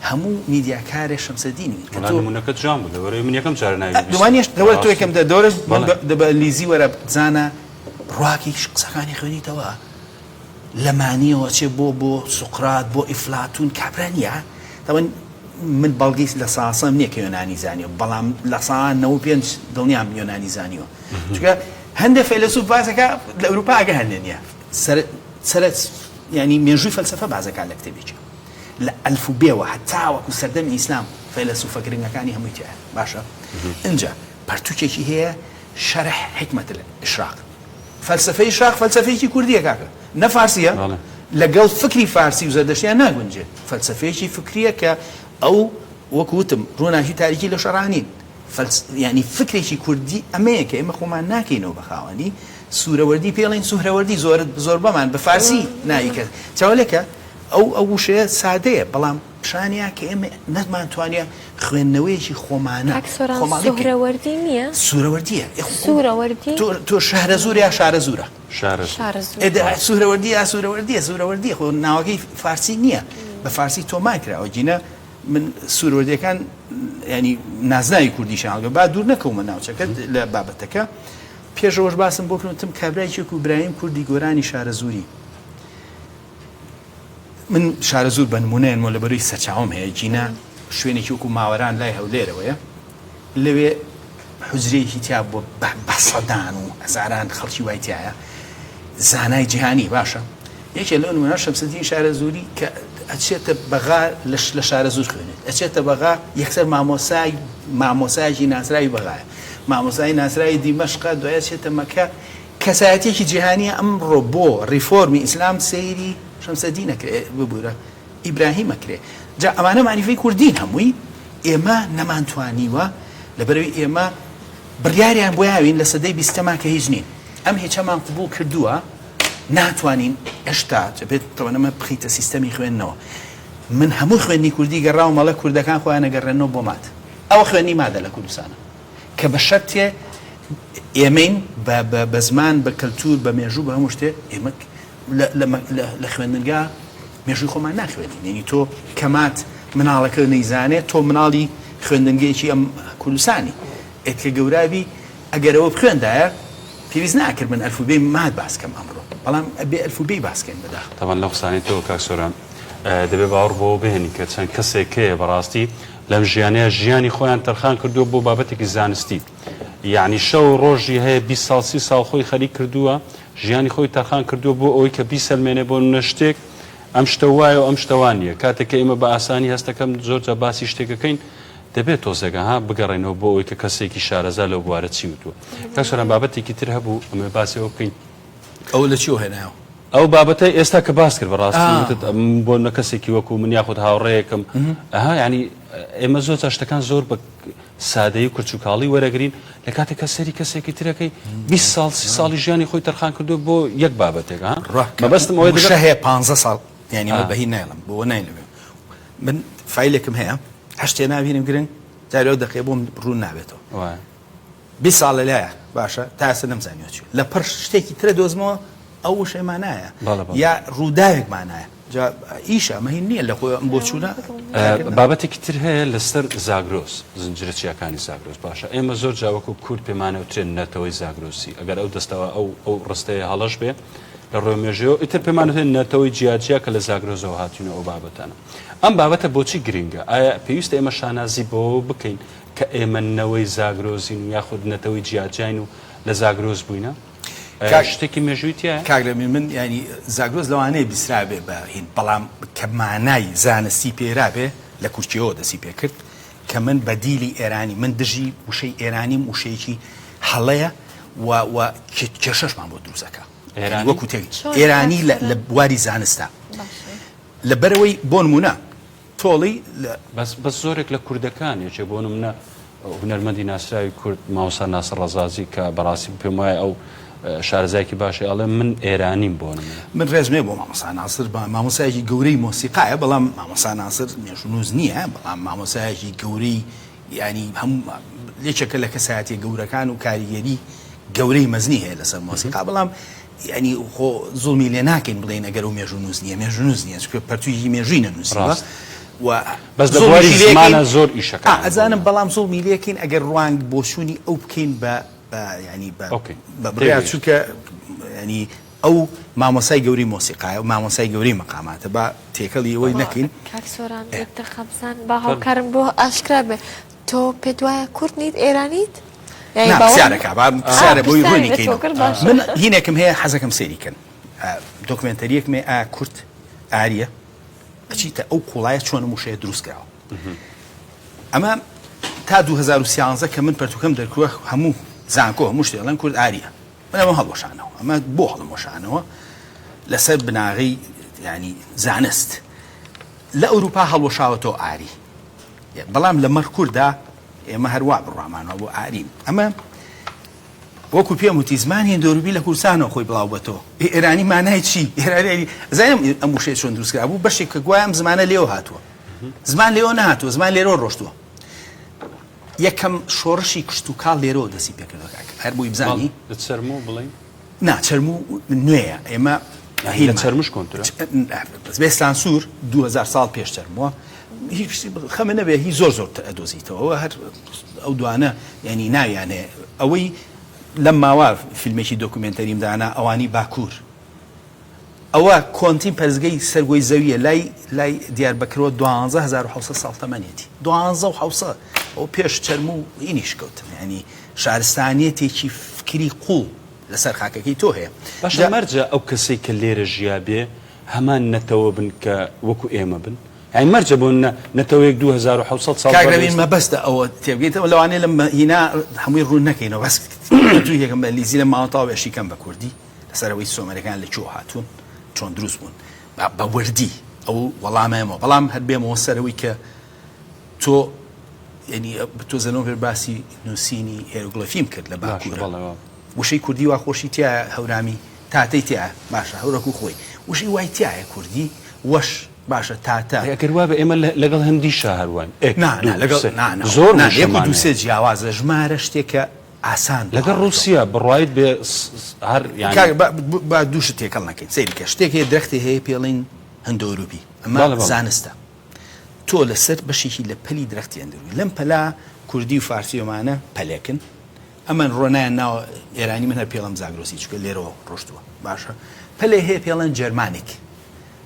هەموو میدیاکارێ شەمسەدینی کە تۆ نمونەکەت جوان بوو لەوەرەوەی من یەکەم جارە ناوی بیستم. دوانیش لەوەر تۆ یەکەم دە دەورە بە لیزی وەرە بزانە ڕواکیش قسەکانی خوێنیتەوە لە مانیەوە چێ بۆ بۆ سوقرات بۆ ئیفلاتون کابرا نییە تەوەن من بەڵگەی لە ساسەم نییە کە یۆنانی زانیوە بەڵام لە سا 95 دڵنیام یۆنانی زانیوە چونکە هەندێک فەیلەسوف باسەکە لە ئەوروپا ئەگە هەندێ نییە سەر سەر ینی مێژووی فەلسەفە بازەکان لە کتێبێکی لە ئەلف و بێوە هەتاوەکو سەردەمی ئیسلام فەیلەسوفە گرنگەکانی هەمووی تیایە باشە ئینجا پەرتوکێکی هەیە شەرح حکمت الاشراق فەلسەفەی ئیشراق فەلسەفەیەکی کوردیە کاکە نە فارسیە لەگەڵ فکری فارسی و زەردەشتیان ناگونجێ فەلسەفەیەکی فکریە کە ئەو وەکو وتم ڕووناکی تاریکی لە شەڕا نین یعنی فکرێکی کوردی ئەمەیە کە ئێمە خۆمان ناکەینەوە بە خاوەنی سوورەوەردی پێڵین سوهرەوەردی زۆر زۆربەمان بە فارسی ناوی کە چاولێکە ئەو ئەو وشەیە سادەیە بەڵام پیشانیا کە ئێمە نەمانتوانیە خوێندنەوەیەکی خۆمانە کاک سۆران خۆماڵی بکەین. سوهرەوەردی نییە؟ سوورەوەردییە. ئێ خۆ سوورەوەردی؟ تۆ تۆ شەهرەزوور یا شارەزوورە؟ شارەزوور. شارەزوور. ئێ دە سوهرەوەردی یا سوورەوەردییە سوورەوەردییە خۆ ناوەکەی فارسی نییە بە فارسی تۆمار کراوە گینە من سوورەوەردییەکان یانی نازناوی کوردیشیان هەڵگرت با دوور نەکەومە ناوچەکە لە بابەتەکە پێش ئەوەش باسم بۆ کردم وتم کابرایەکی وەکوو برایم کوردی گۆرانی شارەزووری من شارەزوور بە نموونە یەنمەوە لەبەرەی سەرچاوەم هەیە گینا شوێنێکی وەکو ماوەران لای هەولێرەوەیە لەوێ حوجرەیەکی تیا بووە بە سەدان و هەزاران خەڵکی وای تایە زانای جیهانی باشە یەکێ لەو نمونە شەمسەدین شارەزووری کە ئەچێتە بەغا لە شارەزوور خوێنێت ئەچێتە بەغا یەکسەر مامۆسای مامۆسایەکی ناسراوی بەغایە مامۆسای ناسراوی دیمەشقە دوای ئەچێتە مەکە کەسایەتیەکی جیهانیە ئەمڕۆ بۆ ڕیفۆرمی ئیسلام سەیری شەمسەدین ئەکرێ ببورە ئیبراهیم ئەکرێ جا ئەمانە مەعریفەی کوردین هەمووی ئێمە نەمانتوانیوە لەبەرەوەی ئێمە بڕیاریان بۆ یاوین لە سەدەی بیستەما کە هیچ نین ئەم هیچەمان قبوڵ کردووە ناتوانین هێشتا دەبێت تەوەنەمە بخیتە سیستەمی خوێندنەوە من هەموو خوێندنی کوردی گەڕاوم ئەڵێ کوردەکان خۆیان ئەگەڕێنەوە بۆ ماد ئەوە خوێندنی مادە لە کوردستانە کە بە شەرتێ ئێمەین بە بە بە زمان بە کەلتوور بە مێژوو بە هەموو شتێ ئێمە لە لە لە لە خوێندنگا مێژووی خۆمان ناخوێنین یعنی تۆ کەمات مناڵەکە نەیزانێ تۆ مناڵی خوێندنگەیەکی ئەم کوردستانی ئێ کە گەورابی ئەگەر ئەوە بخوێندایە پێویست ناکرد من ئەلفوبێی ماد باس کەم ئەمڕۆ بەڵام ئەبێ ئەلفوبێی باس کەین بەداخەوە. تەبعەن لەو قسانەی تۆ کاک سۆران دەبێ باوەڕ بەوە بهێنین کە چەند کەسێک هەیە بەڕاستی لەم ژیانەیا ژیانی خۆیان تەرخان کردووە بۆ بابەتێکی زانستی یەعنی شەو و ڕۆژی هەیە 20 ساڵ 30 ساڵ خۆی خەریک کردووە ژیانی خۆی تەرخان کردووە بۆ ئەوەی کە بیسەلمێنێ بۆ نمونە شتێک ئەم شتە وایە و ئەم شتە وا نییە کاتێک کە ئێمە بە ئاسانی هەستەکەم زۆر جار باسی شتێکەکەین دەبێت تۆزێک ها بگەڕێنەوە بۆ ئەوەی کە کەسێکی شارەزا لەو بوارە چی وتووە کاک سۆران بابەتێکی تر هەبوو ئەمەوێ باسی ئەوە بکەین ئەوە لە چیەوە هێنایەوە؟ ئەو بابەتە ئێستا کە باس کرد بەڕاستی وتت بۆ نە کەسێکی وەکو من یاخود هاوڕێیەکم ئەها یعنی ئێمە زۆر جار شتەکان زۆر بە سادەیی و کرچ و کاڵی وەرەگرین لە کاتێک کە سەری کەسێکی ترەکەی 20 ساڵ 30 ساڵی ژیانی خۆی تەرخان کردو بۆ یەک بابەتێک ها مەبەستم ئەوەیە وشە هەیە 15 ساڵ یعنی بە هی نایڵم بۆ نایلم من فایلێکم هەیە هەشتێ نابینم گرنگ جارێ ئەو دەقەیە بۆم ڕوون نابێتەوە 20 ساڵ لەلایە باشە تا ئێستا نەمزانیوە چیە لە پڕ شتێکی ترە دۆزمەوە ئەو وشەی مانایە یا ڕووداوێک مانایە جا ئیشە ئەمە هین نییە لە خۆی ئەم بۆچوونە بابەتێکی تر هەیە لەسەر زاگرۆس زنجیرە چیاکانی زاگرۆس باشە ئێمە زۆر جاوەکو کورد پێمانەوترێن نەتەوەی زاگرۆسی ئەگەر ئەو دەستەوە ئەو ئەو ڕستەیە هەڵەش بێ لە ڕووی مێژوویەوە ئیتر پێمانەوترێن نەتەوەی جیاجیا کە لە زاگرۆزەوە هاتوینە ئەو بابەتانە ئەم بابەتە بۆچی گرنگە ئایا پێویستە ئێمە شانازی بەوە بکەین کە ئێمە نەوەی زاگرۆزین و یاخود نەتەوەی جیاجیاین و لە زاگرۆس بووینە؟ کاک شتێکی مێژووی تیایە؟ کاک رەمین من یانی زاگرۆس لەوانەیە بیسترابێ بە هین بەڵام کە مانای زانستی پێرابێ لە کورکیەوە دەستی پێکرد کە من بەدیلی ئێرانی من دژی وشەی ئێرانیم وشەیەکی هەڵەیە و و کێشەشمان بۆ دروست ئەکا ئێرانی؟ وەکو تێک چۆن ئێرانی کاک لە لە سۆران؟ بواری زانستا باشە. لەبەرئەوەی بۆ نموونە تۆڵی لە. بەس بەس زۆرێک لە کوردەکان یەکێ بۆ نمونە هونەرمەندی ناسراوی کورد مامۆستا ناسر ڕەزازی کە بەڕاستی پێم وایە ئەو. شارەزایەکی باشی ئەڵێ من ئێرانیم بۆ نمونە. من ڕێزم هەیە بۆ مامۆستا ناسر مامۆستایەکی گەورەی مۆسیقایە بەڵام مامۆستا ناسر مێژوونووس نییە بەڵام مامۆستایەکی گەورەی یانی هەموو یەکێکە لە کەسایەتیە گەورەکان و کاریگەری گەورەی مەزنی هەیە لەسەر مۆسیقا بەڵام ینی خۆ زوڵمی لێ ناکەین بڵێین ئەگەر و مێژوونووس نییە مێژوونووس نییە چونکە پەرتووکی مێژووی نەنووسیوە و بەس لە بواری زمانە زۆر ئیشەکان ئەزانم بەڵام زوڵمی لێکەین ئەگەر ڕوانگ بۆچوونی ئەو بکەین بە بە ینی بە بە بڕیار چونکە ینی ئەو مامۆسای گەورەی مۆسیقایە و مامۆسای گەورەی مەقاماتە با تێکەڵی ئەوەی نەکەین. کاک سۆران یەک دەقە بزان با هاوکارم بۆ ئاشکرا بێ تۆ پێت وایە کورد نیت ئێرانیت؟ نا پرسیارەکە با پرسیارە بۆی ڕوونی کەینەوە من هینێکم هەیە حەزەکەم سەیری کەن دۆکمێنتەریەکم هەیە ئایا کورد ئاریە ئەچیتە ئەو قوڵایە چۆن ئەم وشەیە دروست کراوە ئەمە تا 2013 کە من پەرتوکەم دەرکووە هەموو زانکۆ هەموو شتێ ئەڵێن کورد ئاریە من ئەمە هەڵوەشانەوە ئەمە بۆ هەڵموەشانەوە لەسەر بناغەی ینی زانست لە ئەوروپا هەڵوەشاوەتەوە ئاری بەڵام لە مەڕ کووردا ئێمە هەروە بڕامانەوە بۆ ئارین ئەمە وەکو پێم وتی زمانی هندۆروپی لە کوردستانەوە خۆی بڵاو بەتەوە ئێرانی مانای چی ئێرانی زانیم ئەم وشەیە چۆن دروستکرا بوو بەشێک کە گوایە ئەم زمانە لێوە هاتووە زمان لێوە نەهاتووە زمان لێرەوە ڕۆشتووە یەکەم شۆڕشی کشتوکاڵ لێرەوە دەستی پێکردووە کاک هەر بۆی بزانی لە چەرموو بڵێین نا چەرموو نوێیە ئێمە لە چەرمووش کۆنترە بێستانسوور 2000 ساڵ پێش چەرمووە هیچ خەمە نەبێ هی زۆر زۆر ئەدۆزیتەوە هەر ئەو دوانە یعنی ناویان هەیە ئەوەی لەم ماوە فیلمێکی دۆکومێنتەریم دانا ئەوانی باکوور ئەوە کۆنترین پەرستگەی سەر گۆی زەویە لای لای دیاربەکرەوە 12700 ساڵ تەمەنێتی 12700 ئەو پێش چەرموو ئینیش کەوتن یعنی شارستانیەتێکی فکری قوڵ لەسەر خاکەکەی تۆ هەیە باشە مەرجە ئەو کەسەی کە لێرە ژیابێ هەمان نەتەوە بن کە وەکو ئێمە بن؟ یانی مەرجە بۆ نەتەوەیەک 2700 ساڵ کاک رەوین مەبەستە ئەوە تێبگەیتەوە لەوانەیە لەم هینا هەمووی ڕوون نەکەینەوە بەس دوو یەکەم بە ئینگلیزی لەم ماوە تەواو ئەشیکەم بە کوردی لەسەر ئەوەی سۆمەرەکان لە کوێوە هاتوون چۆن دروست بوون بە وردی ئەو وەڵامەیەمەوە بەڵام هەر بێمەوە سەرەوەی کە تۆ یعنی تۆ زەنۆ پێ باسی نووسینی هێرۆگڵفیم کرد لە باکوورە وشەی کوردی وا خۆشی تیا هەورامی تاتەی تیا باشە هەورەکو خۆی وشەی وای تایە کوردی وەش باشە تاتە ئەگەر وابێ ئێمە لەگەڵ هەندیشا هەر واین ئێک نا نا دوو لەگەڵ سێ نا نا زۆر نا یەک و وشەمان دوو هەیە سێ جیاوازە ژمارە شتێکە ئاسان لەگەڵ بڵاوبێتەوە. ڕووسیا بڕوایت بێ هەر یانی. کاک با با دوو شت تێکەڵ نەکەین سەیری کە شتێک هەیە درەختێ هەیە پێڵین هندۆروپی ئەمە بەڵێ بەڵێ. زانستە تۆ لەسەر بەشێکی لە پەلی درەختی هندۆروپی لەم پەلا کوردی و فارسی ئەمانە پەلێکن ئەمن ڕۆنایان ناوە ئێرانی من هەر پێڵم زاگرۆسی چونکە لێرەوە ڕۆشتووە باشە پەلێ هەیە پێڵێن جەرمانیک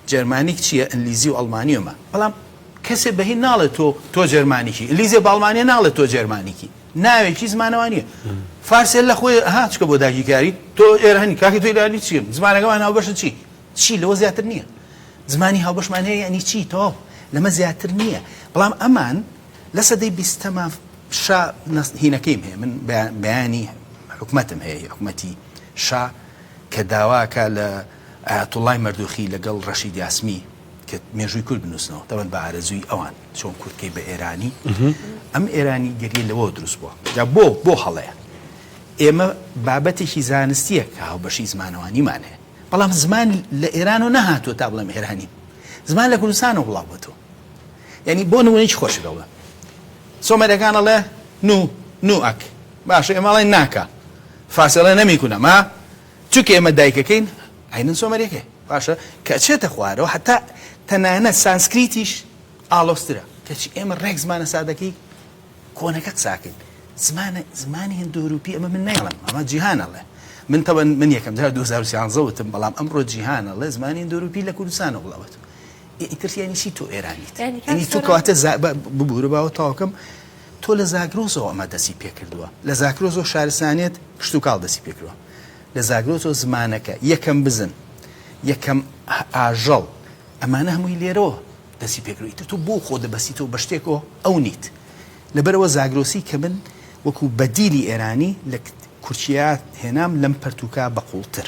جەرمانیک چیە ئنلیزی و ئەڵمانی و مە بەڵام کەسێ بە هین ناڵێ تۆ تۆ جەرمانیکی ئنلیزێ بە ئەڵمانیە ناڵێ تۆ جەرمانیکی ناوێکی زمانەوانیە فارسێ لە خۆی ها چکە بۆ داگیرکاری تۆ ئێرانی کاکی تۆ ئێرانی چیە زمانەکەمان هاوبەشە چی چی لەوە زیاتر نییە زمانی هاوبەشمان هەیە یعنی چی تەواو لەمە زیاتر نییە بەڵام ئەمان لە سەدەی بیستەما شا هینەکەیم هەیە من بەیانی حکومەتم هەیە حکومەتی شا کە داواکە لە ئایەتوڵڵای مەردوخی لەگەڵ ڕەشید یاسمی کە مێژووی کورد بنووسنەوە، تەبەن بە ئارەزووی ئەوان چۆن کورد کەی بە ئێرانی، ئەم ئێرانی گەریە لەوەوە دروست بووە. جا بۆ بۆ هەڵەیە؟ ئێمە بابەتێکی زانستییە کە هاوبەشی زمانەوانیمان هەیە، بەڵام زمان لە ئێرانەوە نەهاتووە تا بڵێم ئێرانیم، زمان لە کوردستانەوە بڵاو بۆتەوە. یانی بۆ نموونەیەکی خۆشت دەڵێم، سۆمەرەکان ئەڵێ نو نو ئەک، باشە ئێمە ئەڵێن ناکا، فارسی ئەڵێ نەمیکونەم، ها؟ چونکە ئێمە دایکەکەین عەینەن سۆمەریەکەیە باشە کە ئەچێتە خوارەوە هەتا تەنانەت سانسکریتیش ئاڵۆزترە کەچی ئێمە ڕێک زمانە سادەکەی کۆنەکە قساکەین زمانە زمانی هندۆروپی ئەمە من نایڵم ئەمە جیهان ئەڵێ من تەوەن من یەکەم جار 2013 وتم بەڵام ئەمڕۆ جیهان ئەڵێ زمانی هندۆروپی لە کوردستانەوە بڵاوەتەوە ئیتر یانی چی تۆ ئێرانیت یانی تۆ کەواتە ببورە باوە تەواوکەم تۆ لە زاگرۆسەوە ئەمە دەستی پێکردووە لە زاگرۆسەوە شارستانیەت کشتوکاڵ دەستی پێکردووە لە زاگرۆسەوە زمانەکە یەکەم بزن یەکەم ئاژەڵ ئەمانە هەمووی لێرەوە دەستی پێکردووە ئیتر تۆ بۆ خۆ دەبەستیتەوە بە شتێکەوە ئەو نیت لەبەرئەوە زاگرۆسی کە من وەکو بەدیلی ئێرانی لە کورتیا هێنام لەم پەرتوکە بە قوڵتر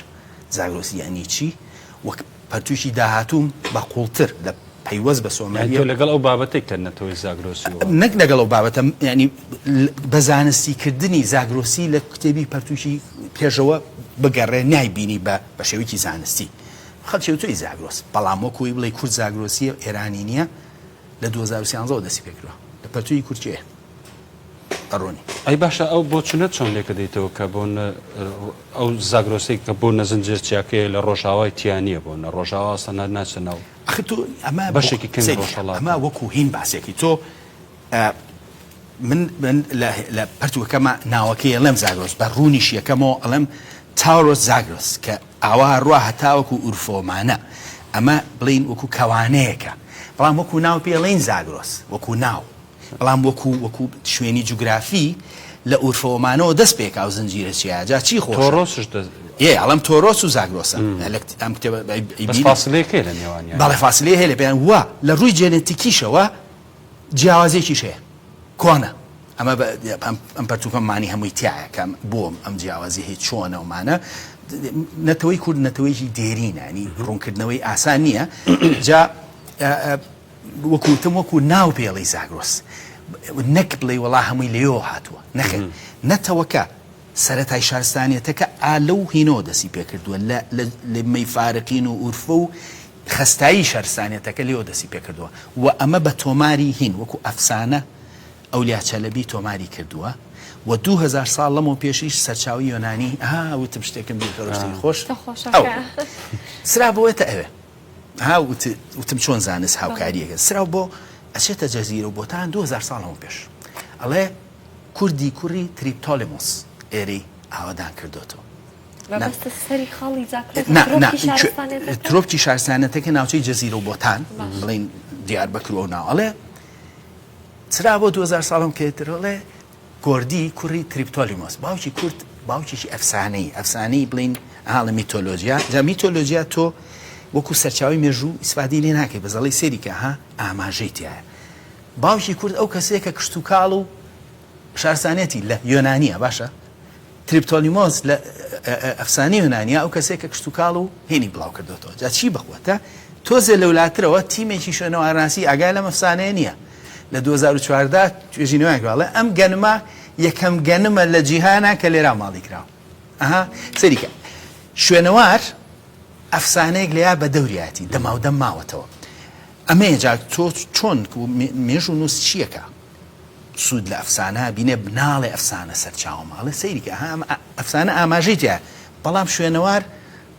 زاگرۆسی یانی چی وەک پەرتوکی داهاتووم بە قوڵتر لە. پەیوەست بە سۆمەریە. تۆ لەگەڵ ئەو بابەتەی کە نەتەوەی زاگرۆسی و. نەک لەگەڵ ئەو بابەتە یانی بە زانستی کردنی زاگرۆسی لە کتێبی پەرتووکی پێشەوە بگەڕێ نایبینی بە بە شێوەیەکی زانستی خەڵکی وتووی زاگرۆس بەڵام وەکو ئەوەی بڵێی کورد زاگرۆسیە ئێرانی نییە لە 2013 وە دەستی پێکردوە لە پەرتووکی کورد کێیە ئەڕۆنی. ئەی باشە ئەو بۆچونەت چۆن لێکەدەیتەوە کە بۆ ئەو زاگرۆسەی کە بۆ نە زنجێر چیاکەیە لە ڕۆژاوای تیا نییە بۆ نە ڕۆژاوا ئەسڵەن هەر ناچتە ناو ئەخر تۆ ئەمە بەشێکی کەمی ڕۆژهەڵاتە. ئەمە وەکو هین باسێکی تۆ من من لە لە پەرتووکەکەما ناوەکەی ئەڵێم زاگرۆس بە ڕوونیش یەکەمەوە ئەڵێم تاورۆس زاگرۆس کە ئاوا ڕوا هەتاوەکو ئورفۆمانە ئەمە بڵین وەکو کەوانەیەکە بەڵام وەکو ناو پێ ئەڵێین زاگرۆس وەکو ناو بەڵام وەکو وەکو شوێنی جوگرافی لە ئورفەوەمانەوە دەست پێکا و زنجیرە چیایە جا چی خۆشە تۆرۆسش دەست ئێ ئەڵێم تۆرۆس و زاگرۆسە لە ئەم کتێبە بەس فاسلەیەک هەیە لە نێوانیان بەڵێ فاسلەی هەیە لە پێیان وە لە ڕووی جێنێتیکیشەوە جیاوازیەکیش هەیە کۆنە ئەمە ئەم پەرتوکەم مانی هەمووی تایە کە بۆم ئەم جیاوازی هەیە چۆنە ومانە نەتەوەی کورد نەتەوەیەکی دێرینە ینی ڕوونکردنەوەی ئاسان نییە جا وەکو وتم وەکو ناو پێڵی زاگرۆس نەک بڵێ وەڵا هەمووی لەوێوە هاتووە نەخێر نەتەوەکە سەرەتای شارستانیەتەکە ئا لەو هینەوە دەستی پێکردووە لە لە مەیفارقین و ئورفە و خەستایی شارستانیەتەکە لێوە دەستی پێکردووە و ئەمە بە تۆماری هین وەکو ئەفسانە ئەولیا چەلەبی تۆماری کردووە و 2000 ساڵ لەمەو پێشیش سەرچاوی یۆنانی ها وتم شتێکم بیر کەرۆشتی خۆش ئەو سرا بۆێتە ئەوێ ها وتم چۆن زانست هاوکاریەکە سراو بۆ ئەچێتە جەزیرە و بۆتان 2000 ساڵ لەمەو پێش ئەڵێ کوردی کوڕی تریپتۆلێمۆس ئێرەی ئاوەدان کردۆتەوە. مەبەستت سەری خاڵی زاکرۆس نا نا ترۆپکی شارستانیەتەکە؟ ترۆپکی شارستانیەتەکە ناوچەی جەزیرە و بۆتان بڵێین دیاربەکر و ئەو ناوە ئەڵێ چرا بۆ 2000 ساڵم کە تر ئەڵێ گۆردی کوڕی تریپتۆلیمۆس باوکی کورد باوکێکی ئەفسانەی ئەفسانەی بڵین ئاڵە میتۆلۆژیا جا میتۆلۆژیا تۆ وەکو سەرچاوی مێژوو ئیسفادەی لێ ناکەی بەس ئەڵێی سەیری کە ها ئاماژەی تایە باوکی کورد ئەو کەسەیە کە کشتوکاڵ و شارستانیەتی لە یۆنانیە باشە تریپتۆلیمۆس لە ئەفسانەی یۆنانیا ئەو کەسەیە کە کشتوکاڵ و هینی بڵاو کردۆتەوە جا چی بەقوەتە تۆزێ لەولاترەوە تیمێکی شوێنەوارناسی ئاگای لەم ئەفسانەیە نییە لە 2014 توێژینەوەیان کردوە ئەڵێ ئەم گەنمە یەکەم گەنمە لە جیهانا کە لێرا ماڵی کراوە ئەها سەریکە شوێنەوار ئەفسانەیەک لەیا بە دەوریایەتی دەماودەم ماوەتەوە ئەمەیە جا تۆ چۆن مێژوونووس چییەکە سوود لە ئەفسانە بینێ ناڵێ ئەفسانە سەرچاوەمە ئەڵێ سەیری کە ئەها ئەمە ئەفسانە ئاماژەی تیایە بەڵام شوێنەوار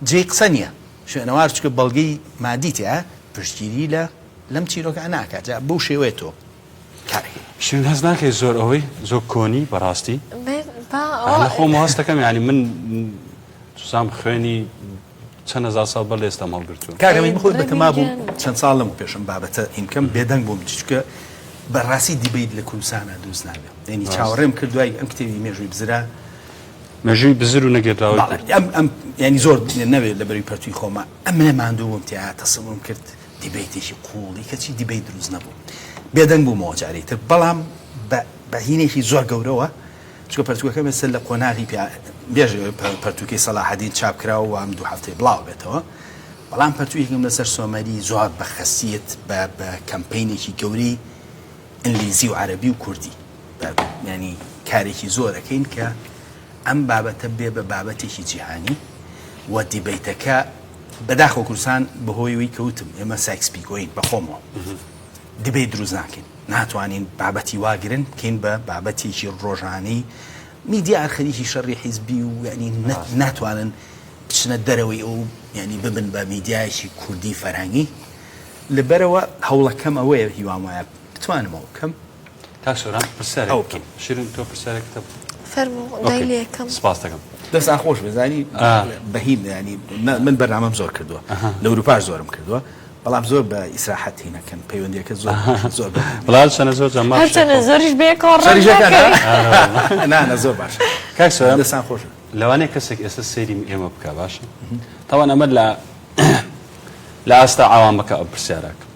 جێی قسە نییە شوێنەوار چونکە بەڵگەی مادی تیایە پشتگیری لە لەم چیرۆکە ناکات جا بەو شێوەیە تۆ کارەکەی. شیرین هەست ناکەی زۆر ئەوەی زۆر کۆنی بەڕاستی من با لە خۆم هەست دەکەم یانی من سوزان خوێنی چەند هەزار ساڵ بەر لە ئێستام هەڵگرتووە. کاک ئەمین من خۆی بەتەما بووم چەند ساڵ لەمەو پێش ئەم بابەتە هین بکەم بێدەنگ بووم چونکە بەڕاستی debate لە کوردستانا دروست نابێ یانی چاوەڕێم کرد دوای ئەم کتێبی مێژووی بزرە مێژووی بزر و نەگێڕدراوەی بەڵێ ئەم ئەم یانی زۆر نەوێ لە بەروی پەرتووی خۆمە ئەمنە ماندوو بووم تیا تەسەورم کرد debate ێکی قووڵی کەچی debate دروست نەبوو بێدەنگ بوومەوە جارێ تر بەڵام بە بە هینێکی زۆر گەورەوە چونکە پەرتوکەکەم ئێستا لە قۆناغی پیا بێژ پەرتوکەی سەلاحەدین چاپ کراوە و ئەم دوو هەفتەی بڵاو بێتەوە بەڵام پەرتوکێکم لەسەر سۆمەری زۆر بە خەسیت بە بە کەمپینێکی گەورەی ئینگلیزی و عەرەبی و کوردی ینی کارێکی زۆرەکەین کە ئەم بابەتە بێ بە بابەتێکی جیهانی و debate ەکە بەداخەوە کوردستان بەهۆی وی کەوتم ئێمە سایکس پیکۆین بەخۆمەوە debate دروست ناکەین ناتوانین بابەتی وا گرنگ بکەین بە بابەتێکی ڕۆژانەی میدیا هەر خەریکی شەڕی حیزبی و یعنی ناتوانن بچنە دەرەوەی ئەو یعنی ببن بە میدیایەکی کوردی فەرهەنگی لەبەرەوە هەوڵەکەم ئەوەیە هیوام وایە بتوانم ئەوە بکەم. کاک سۆران پرسیارێک بکەم شیرین تۆ پرسیارێکت هەبوو؟ فەرموو دای لێ یەکەم. سپاست دەکەم. دەستان خۆش بێ زانی بەهین ینی من بەرنامەم زۆر کردووە لە ئەوروپاش زۆرم کردووە بەڵام زۆر بە ئیسراحەت هینەکەن پەیوەندیەکە زۆر زۆر بەڵام هەرچەنە زۆر جا ماف هەرچەنە زۆریش بەیەکەوە ڕەنگ شەریشەکان ناکەوین. نا نا زۆر باشە کاک سۆران دەستان خۆش بێ. لەوانەیە کەسێک ئێستا سەیری ئێمە بکا باشە تاوان ئەمە لە لە ئاستە عەوامەکە ئەم پرسیارە ئەکەم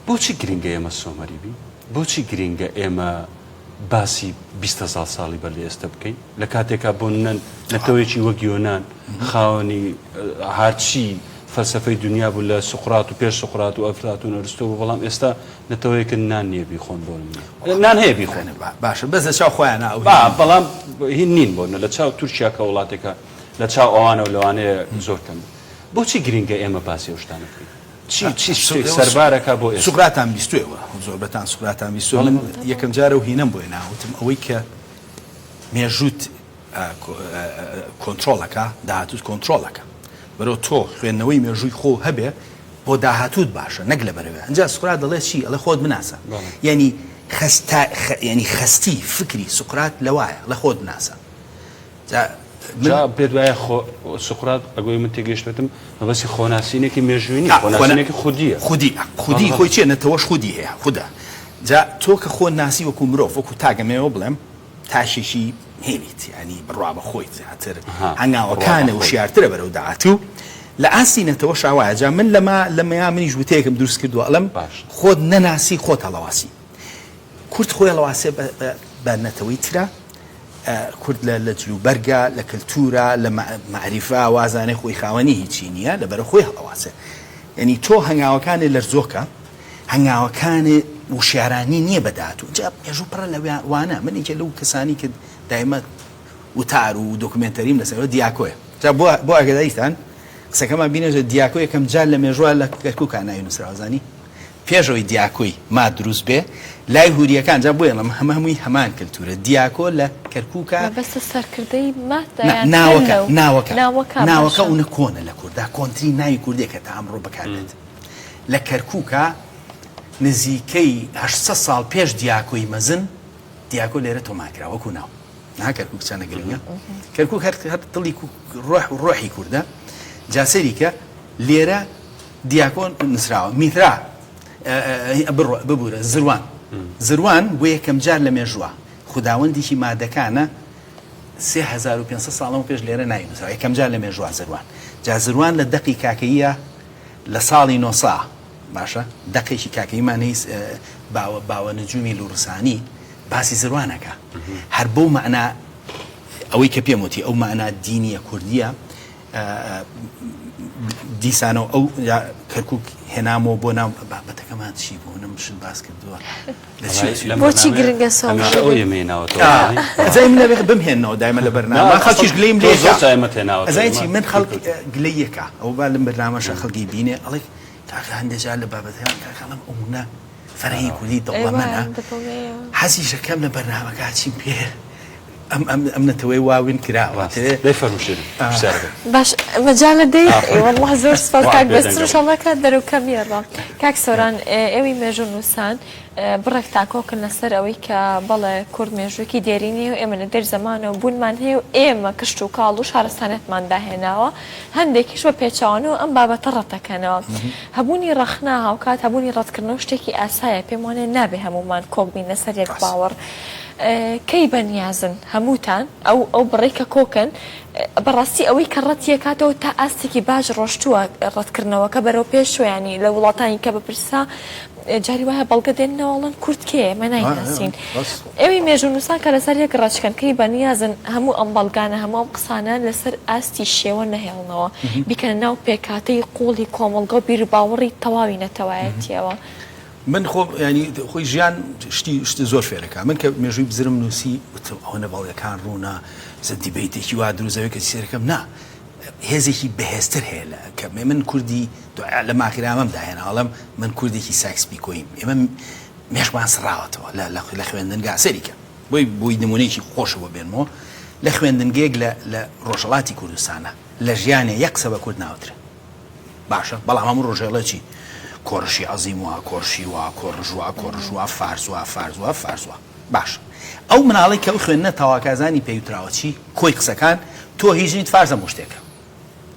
بۆچی گرنگە ئێمە سۆمەری بین؟ بۆچی گرنگە ئێمە باسی 20 هەزار ساڵی بەر لە ئێستە بکەین لە کاتێکا بۆ نە نەتەوەیەکی وەک یۆنان خاوەنی هەرچی. فەلسەفەی دونیا بوو لە سوقرات و پێش سوقرات و ئەفلاتون و ئەرستۆ بوو بەڵام ئێستا نەتەوەیەکن نان نییە بیخۆن بۆ نمونە نان هەیە بیخۆن باشە بەس لە چاو خۆیانە ئەو با بەڵام هین نین بۆ لە چاو تورکیا کە وڵاتێکە لە چاو ئەوانەوە لەوانەیە زۆر کەم بێت بۆچی گرینگە ئێمە باسی ئەو شتانە بکەین چی چی شتێک سەربارەکە بۆ ئێستا سوقراتان بیستووە زۆربەتان سوقراتان بیستووە من یەکەم جارە و هینەم بۆ هێنا وتم ئەوەی کە مێژووت کۆنترۆڵ ئەکا داهاتووت کۆنترۆڵ ئەکا بەرەو تۆ خوێندنەوەی مێژووی خۆ هەبێ بۆ داهاتووت باشە نەک لەبەرەوێ ئەنجا سوقرات دەڵێ چی ئەڵێ خۆت بناسە یعنی خەستا یعنی خەستی فکری سوقرات لەوایە ئەڵێ خۆت بناسە جا جا پێت وایە خۆ سوقرات ئەگۆی من تێگەیشتبێتم مەبەستی خۆناسینێکی مێژووی نییە خۆناسینێکی خودییە خودی خودی خۆی چیە نەتەوەش خودی هەیە خودە جا تۆ کە خۆت ناسی وەکو مرۆڤ وەکو تاگەمەوە بڵێم تاشێکی هێنیت یانی بڕوا بە خۆیت زیاتر هەنگاوەکانە وشیارترە بەرەو داهاتوو لە ئاستی نەتەوەشا وایە جا من لەما لەمەیا منیش وتەیەکم دروست کردووە ئەڵێم خۆت نەناسی خۆت هەڵەواسی کورد خۆی هەڵەواسێ بە نەتەوەی ترە کورد لە لە جلوبەرگە لە کەلتورە لە مەعریفە وازانێ خۆی خاوەنی هیچی نییە لەبەرە خۆی هەڵەواسێ یعنی تۆ هەنگاوەکانێ لەرزۆکە هەنگاوەکانێ وشیارانی نییە بە داهاتوو جا مێژوو پڕە لە وانە من یەکێ لەو کەسانی کە دایمە وتار و دۆکومێنتەریم لەسەرەوە دیاکۆیە جا بۆ بۆ ئاگاداریتان قسەکەمان بینێژە دیاکۆ یەکەم جار لە مێژووە لە کەرکووکا ناوی نووسراوە زانی پێش ئەوەی دیاکۆی ماد دروست بێ لای هوریەکان جا بۆیە ئەڵێم هەمە هەمووی هەمان کلتورە دیاکۆ لە کەرکووکا مەبەستە سەرکردەی مادە نا یان ناوەکە لەو ناوەکە ناوەکە ناوەکە باشە ئەونە کۆنە لە کوردا کۆنترین ناوی کوردێکە تا ئەمڕۆ بەکاربێت لە کەرکوکا نزیکەی 800 ساڵ پێش دیاکۆی مەزن دیاکۆ لێرە تۆمار کرا وەکو ناو نا کەرکوک چەنە گرنگە کەرکوک هەر هەر دڵی ڕۆح و ڕۆحی کوردە جا سەیری کە لێرە دیاکۆ نووسراوە میترا بڕۆ ببوورە زروان زروان بۆ یەکەم جار لە مێژووە خوداوەندێکی مادەکانە 3500 ساڵەوە پێش لێرە ناوی نووسراوە یەکەم جار لە مێژووە زروان جا زروان لە دەقی کاکەییە لە ساڵی نۆسا باشە دەقێکی کاکەییمان هەیە باوە باوە نجومی لوڕسانی باسی زروان ئەکا هەر بەو مەعنا ئەوەی کە پێم وتی ئەو مەعنا دینیە کوردیە دیسانەوە ئەو کەرکک هێنامەوە بۆ ناو بابەتەکەمان چی بوو نم شت باس کردووە بۆچی گرنگە ئەزای من لەبێ بمهێنەوە دایمە لە بەرنامە خەڵکیش گلەیم لێ ئەزای چی من خەڵک گلەیەکە ئەو با لەم بەرنامەشە خەڵکی بینێ ئەڵێ کاکە هەندێک جار لە بابەتەکان کاکە ئەڵێم ئەوونە فەرهەنگی کوردی دەوڵەمەنە حەزیشەکەم لە بەرنامەکە چیم پێ ئەم ئەم ئەم نەتەوەی واوین کراوە دەی فەرموو شیرین پرسیارەکەت. باش مەجالە دەی وەڵڵا زۆر سپاس کاک بەستر ئینشاڵڵا کات بەرەو کەمیە ڕا کاک سۆران ئێوەی مێژوو نووسان بڕێک تاکۆکن لەسەر ئەوەی کە بەڵێ کورد مێژوویەکی دێرینی هەیە و ئێمە لە دێر زەمانەوە بوونمان هەیە و ئێمە کشتوکاڵ و شارستانیەتمان داهێناوە هەندێکیش بە پێچەوانەوە ئەم بابەتە ڕەتدەکەنەوە. هەبوونی ڕەخنە هاوکات هەبوونی ڕەتکردنەوە شتێکی ئاسایە، پێم وانیە نابێ هەموومان کۆک بین لەسەر یەک باوەڕ. کەی بەنیازن هەمووتان ئەو ئەو بڕەی کە کۆکن بەڕاستی ئەوەی کە ڕەتیەکاتەوە تا ئاستێکی باش ڕۆشتووە ڕەتکردنەوەکە بەرەو پێشوە یانی لە وڵاتانی کە بپرسە جاری وایە بەڵگە دێننەوە ئەڵێن کورد کێیە ئێمە نایناسین. ئێوەی مێژوونووسان کە لەسەر یەک ڕەچکەن کەی بەنیازن هەموو ئەم بەڵگانە هەموو ئەم قسانە لەسەر ئاستی شێوە نەهێڵنەوە بیکەنە ناو پێکهاتەی قووڵی کۆمەڵگە و بیروباوەڕی تەواوی نەتەوایەتییەوە؟ من خۆ یانی خۆی ژیان شتی شتی زۆر فێرەکا من کە مێژووی بزرم نووسی وتم ئەوەنە بەڵگەکان ڕوونە زە دیبەیتێکی وا دروست ئەوێ کە سێرەکەم نا هێزێکی بەهێزتر هەیە لە کە من کوردی لە ماخیرامەم داهێنا ئەڵێم من کوردێکی سایکس پیکۆییم ئێمە مێشکمان سڕاوەتەوە لە لە خوێندنگا سەیری کە بۆی بۆی نمونەیەکی خۆشە بۆ بێنمەوە لە خوێندنگەیەک لە لە ڕۆژهەڵاتی کوردستانە لە ژیانێ یەک قسە بە کورد ناوترێ باشە بەڵام هەموو ڕۆژێڵێ چی کۆڕشی عەزیم وا کۆڕشی وا کۆڕژ وا کۆڕژ وا فارس وا فارس وا فارس وا باشە ئەو مناڵی کە ئەو خوێندنە تەواکازانی پێیوتراوە چی کۆی قسەکان تۆ هیچ نیت فارس هەموو شتێکە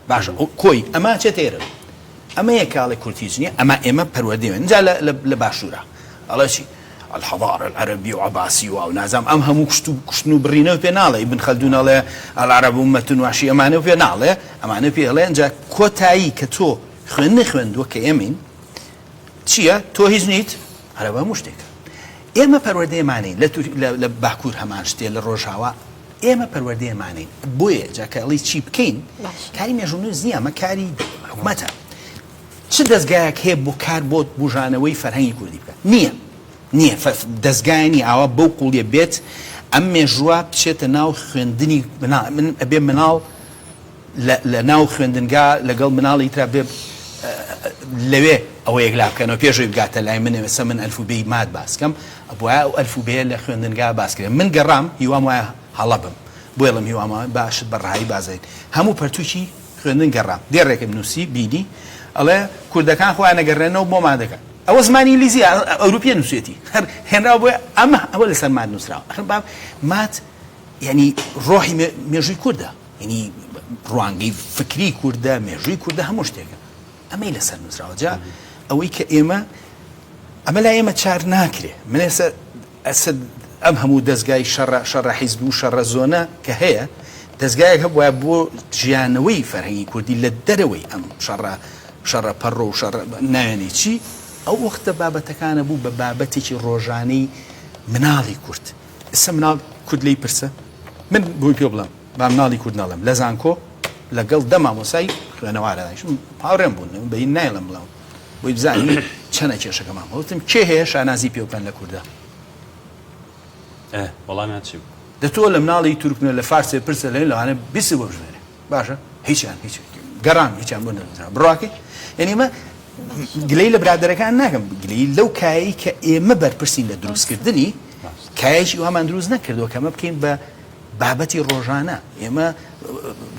باشە کۆی ئەمە ئەچێتە ئێرە ئەمەیە کە ئەڵێ کورد هیچ نییە ئەمە ئێمە پەروەردەی جا لە باشوورە ئەڵێ چی الحضارە العربی و عباسی و ئەو نازام ئەم هەموو کوشت و کوشتن و بڕینەوە پێ ناڵێ ابن خەلدون ئەڵێ العرب امة وحشی ئەمانە پێ ناڵێ ئەمانە پێ ئەڵێ ئینجا کۆتایی کە تۆ خوێندنی خوێندووە کە ئێمەین چییە تۆ هیچ نیت عەرەب هەموو شتێکە ئێمە پەروەردەیەمانین لە باکوور هەمان شتێ لە ڕۆژاوا ئێمە پەروەردەیەمانین بۆیە جا کە ئەڵێی چی بکەین کاری مێژوونووس نییە ئەمە کاری حکومەتە. دەزگایەک هەیە بۆ کار بۆ بوژانەوەی فەرهەنگی کوردی بکات؟ نییە. نییە. دەزگایە نییە ئاوا بەو قوڵیە بێت ئەم مێژووە بچێتە ناو خوێندنی مناڵ. من ئەبێ مناڵ لە لە ناو خوێندنگا لەگەڵ مناڵی ترا بێ لەوێ ئەوە یەکلا بکەنەوە پێش ئەوەی بگاتە لای من ئێستا من ئەلفوبێی ماد باس کەم ئەبوایە ئەو ئەلفوبێیە لە خوێندنگا باس کرێ من گەڕام هیوام وایە هەڵە بم بۆیە ئەڵێم هیوام وایە با شت بە ڕەهایی بازێین هەموو پەرتووکی خوێندن گەڕام دێڕێکم نووسی بینی ئەڵێ کوردەکان خۆیان ئەگەڕێنەوە بۆ مادەکان ئەوە زمانی ئینگلیزیە ئەوروپیە نووسێتی هەر هێنراوە بۆیە ئەمە ئەوە لەسەر ماد نووسراوە ئەخر با ماد یعنی ڕۆحی مێژووی کوردە یعنی ڕوانگەی فکری کوردە مێژووی کوردە هەموو شتێکە ئەمەی لەسەر نووسراوە جا ئەوەی کە ئێمە ئەمە لای ئێمە چار ناکرێ من ئێستا ئەسد ئەم هەموو دەزگای شەڕە شەڕە حیزبی و شەڕە زۆنە کە هەیە دەزگایەک هەبوایە بۆ ژیانەوەی فەرهەنگی کوردی لە دەرەوەی ئەم شەڕە شەڕە پەڕۆ و شەڕە ناوێنەی چی ئەو وەختە بابەتەکانە بوو بە بابەتێکی ڕۆژانەی مناڵی کورد ئێستا مناڵ کورد لێی پرسە من بۆی پێ بڵێم با مناڵی کورد نەڵێم لە زانکۆ لەگەڵ دە مامۆسای خوێنەوارە دانیشتم هاوڕێم بوون بە هین نایڵێم بڵێم بۆی بزانی چەنە کێشەکەمان وتم کێ هەیە شانازی پێ بکەن لە کوردا؟ ئێ وەڵامیان چی بوو؟ دە تۆ لە مناڵی تورکمێ لە فارسێ پرسە لەوێ لەوانە بیست بۆ بژمێرێ باشە هیچیان هیچ گەڕان هیچیان بۆ نەدۆزرا بڕواکەی یعنی ئێمە گلەی لە برادەرەکان ناکەم گلەی لەو کایەی کە ئێمە بەرپرسین لە دروستکردنی کایەکی وامان دروست نەکردووە کە ئەمە بکەین بە بابەتی ڕۆژانە ئێمە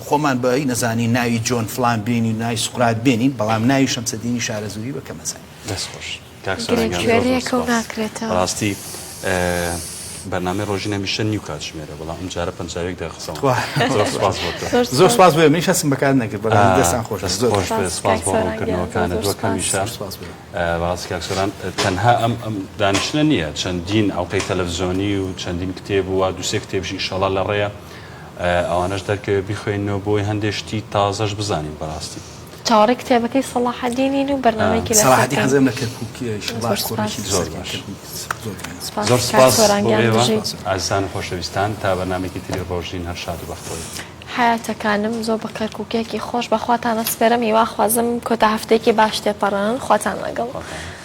خۆمان بە نەزانین ناوی جۆن فلان بێنین ناوی سوقرات بێنین بەڵام ناوی شەمسەدینی شارەزووری بە کەمەزانین. دەست خۆش کاک سۆران گیان زۆر زۆر سوپاس بەڕاستی بەرنامەی ڕۆژین هەمیشە نیو کاتژمێرە بەڵام ئەم جارە 51 دەقیقە قسەمان کرد زۆر سوپاس بۆ تۆ. زۆر سوپاس بۆ منیش هەستم بەکات نەکرد بەڕاستی دەستان خۆش بێت. دەست خۆش بێت سوپاس بۆ ڕوونکردنەوەکانت وەک هەمیشە. بەڕاستی کاک سۆران تەنها ئەم ئەم دانیشتنە نییە چەندین ئەڵقەی تەلەفزیۆنی و چەندین کتێب و دووسێ کتێبیش ئیشەڵا لە ڕێیە ئەوانەش دەرکەوێت بیخوێنەوە بۆی هەندێک شتی تازەش بزانین بەڕاستی. چاوەڕێی کتێبەکەی سەڵاحەدینین و بەرنامەیەکی لەسەر سەڵاحەدین بکەین. حەزم لە کەرکوک ئیشەڵا زۆر سوپاس. کۆڕێکی زۆر لەسەر باش. کەرکوک زۆر گرنگە. سوپاس زۆر کاک سوپاس سۆران بۆ گیان ئێوە بژیت. ئازیزان و خۆشەویستان تا بەرنامەیەکی تری ڕۆژین هەر شاد و بەختەوەر بن. حەیاتەکانم زۆر بە کەرکوکیەکی خۆش بە خواتان ئەسپێرم هیوا خوازم کۆتا هەفتەیەکی باش تێپەڕێنن خواتان لەگەڵ. خواتان لەگەڵ.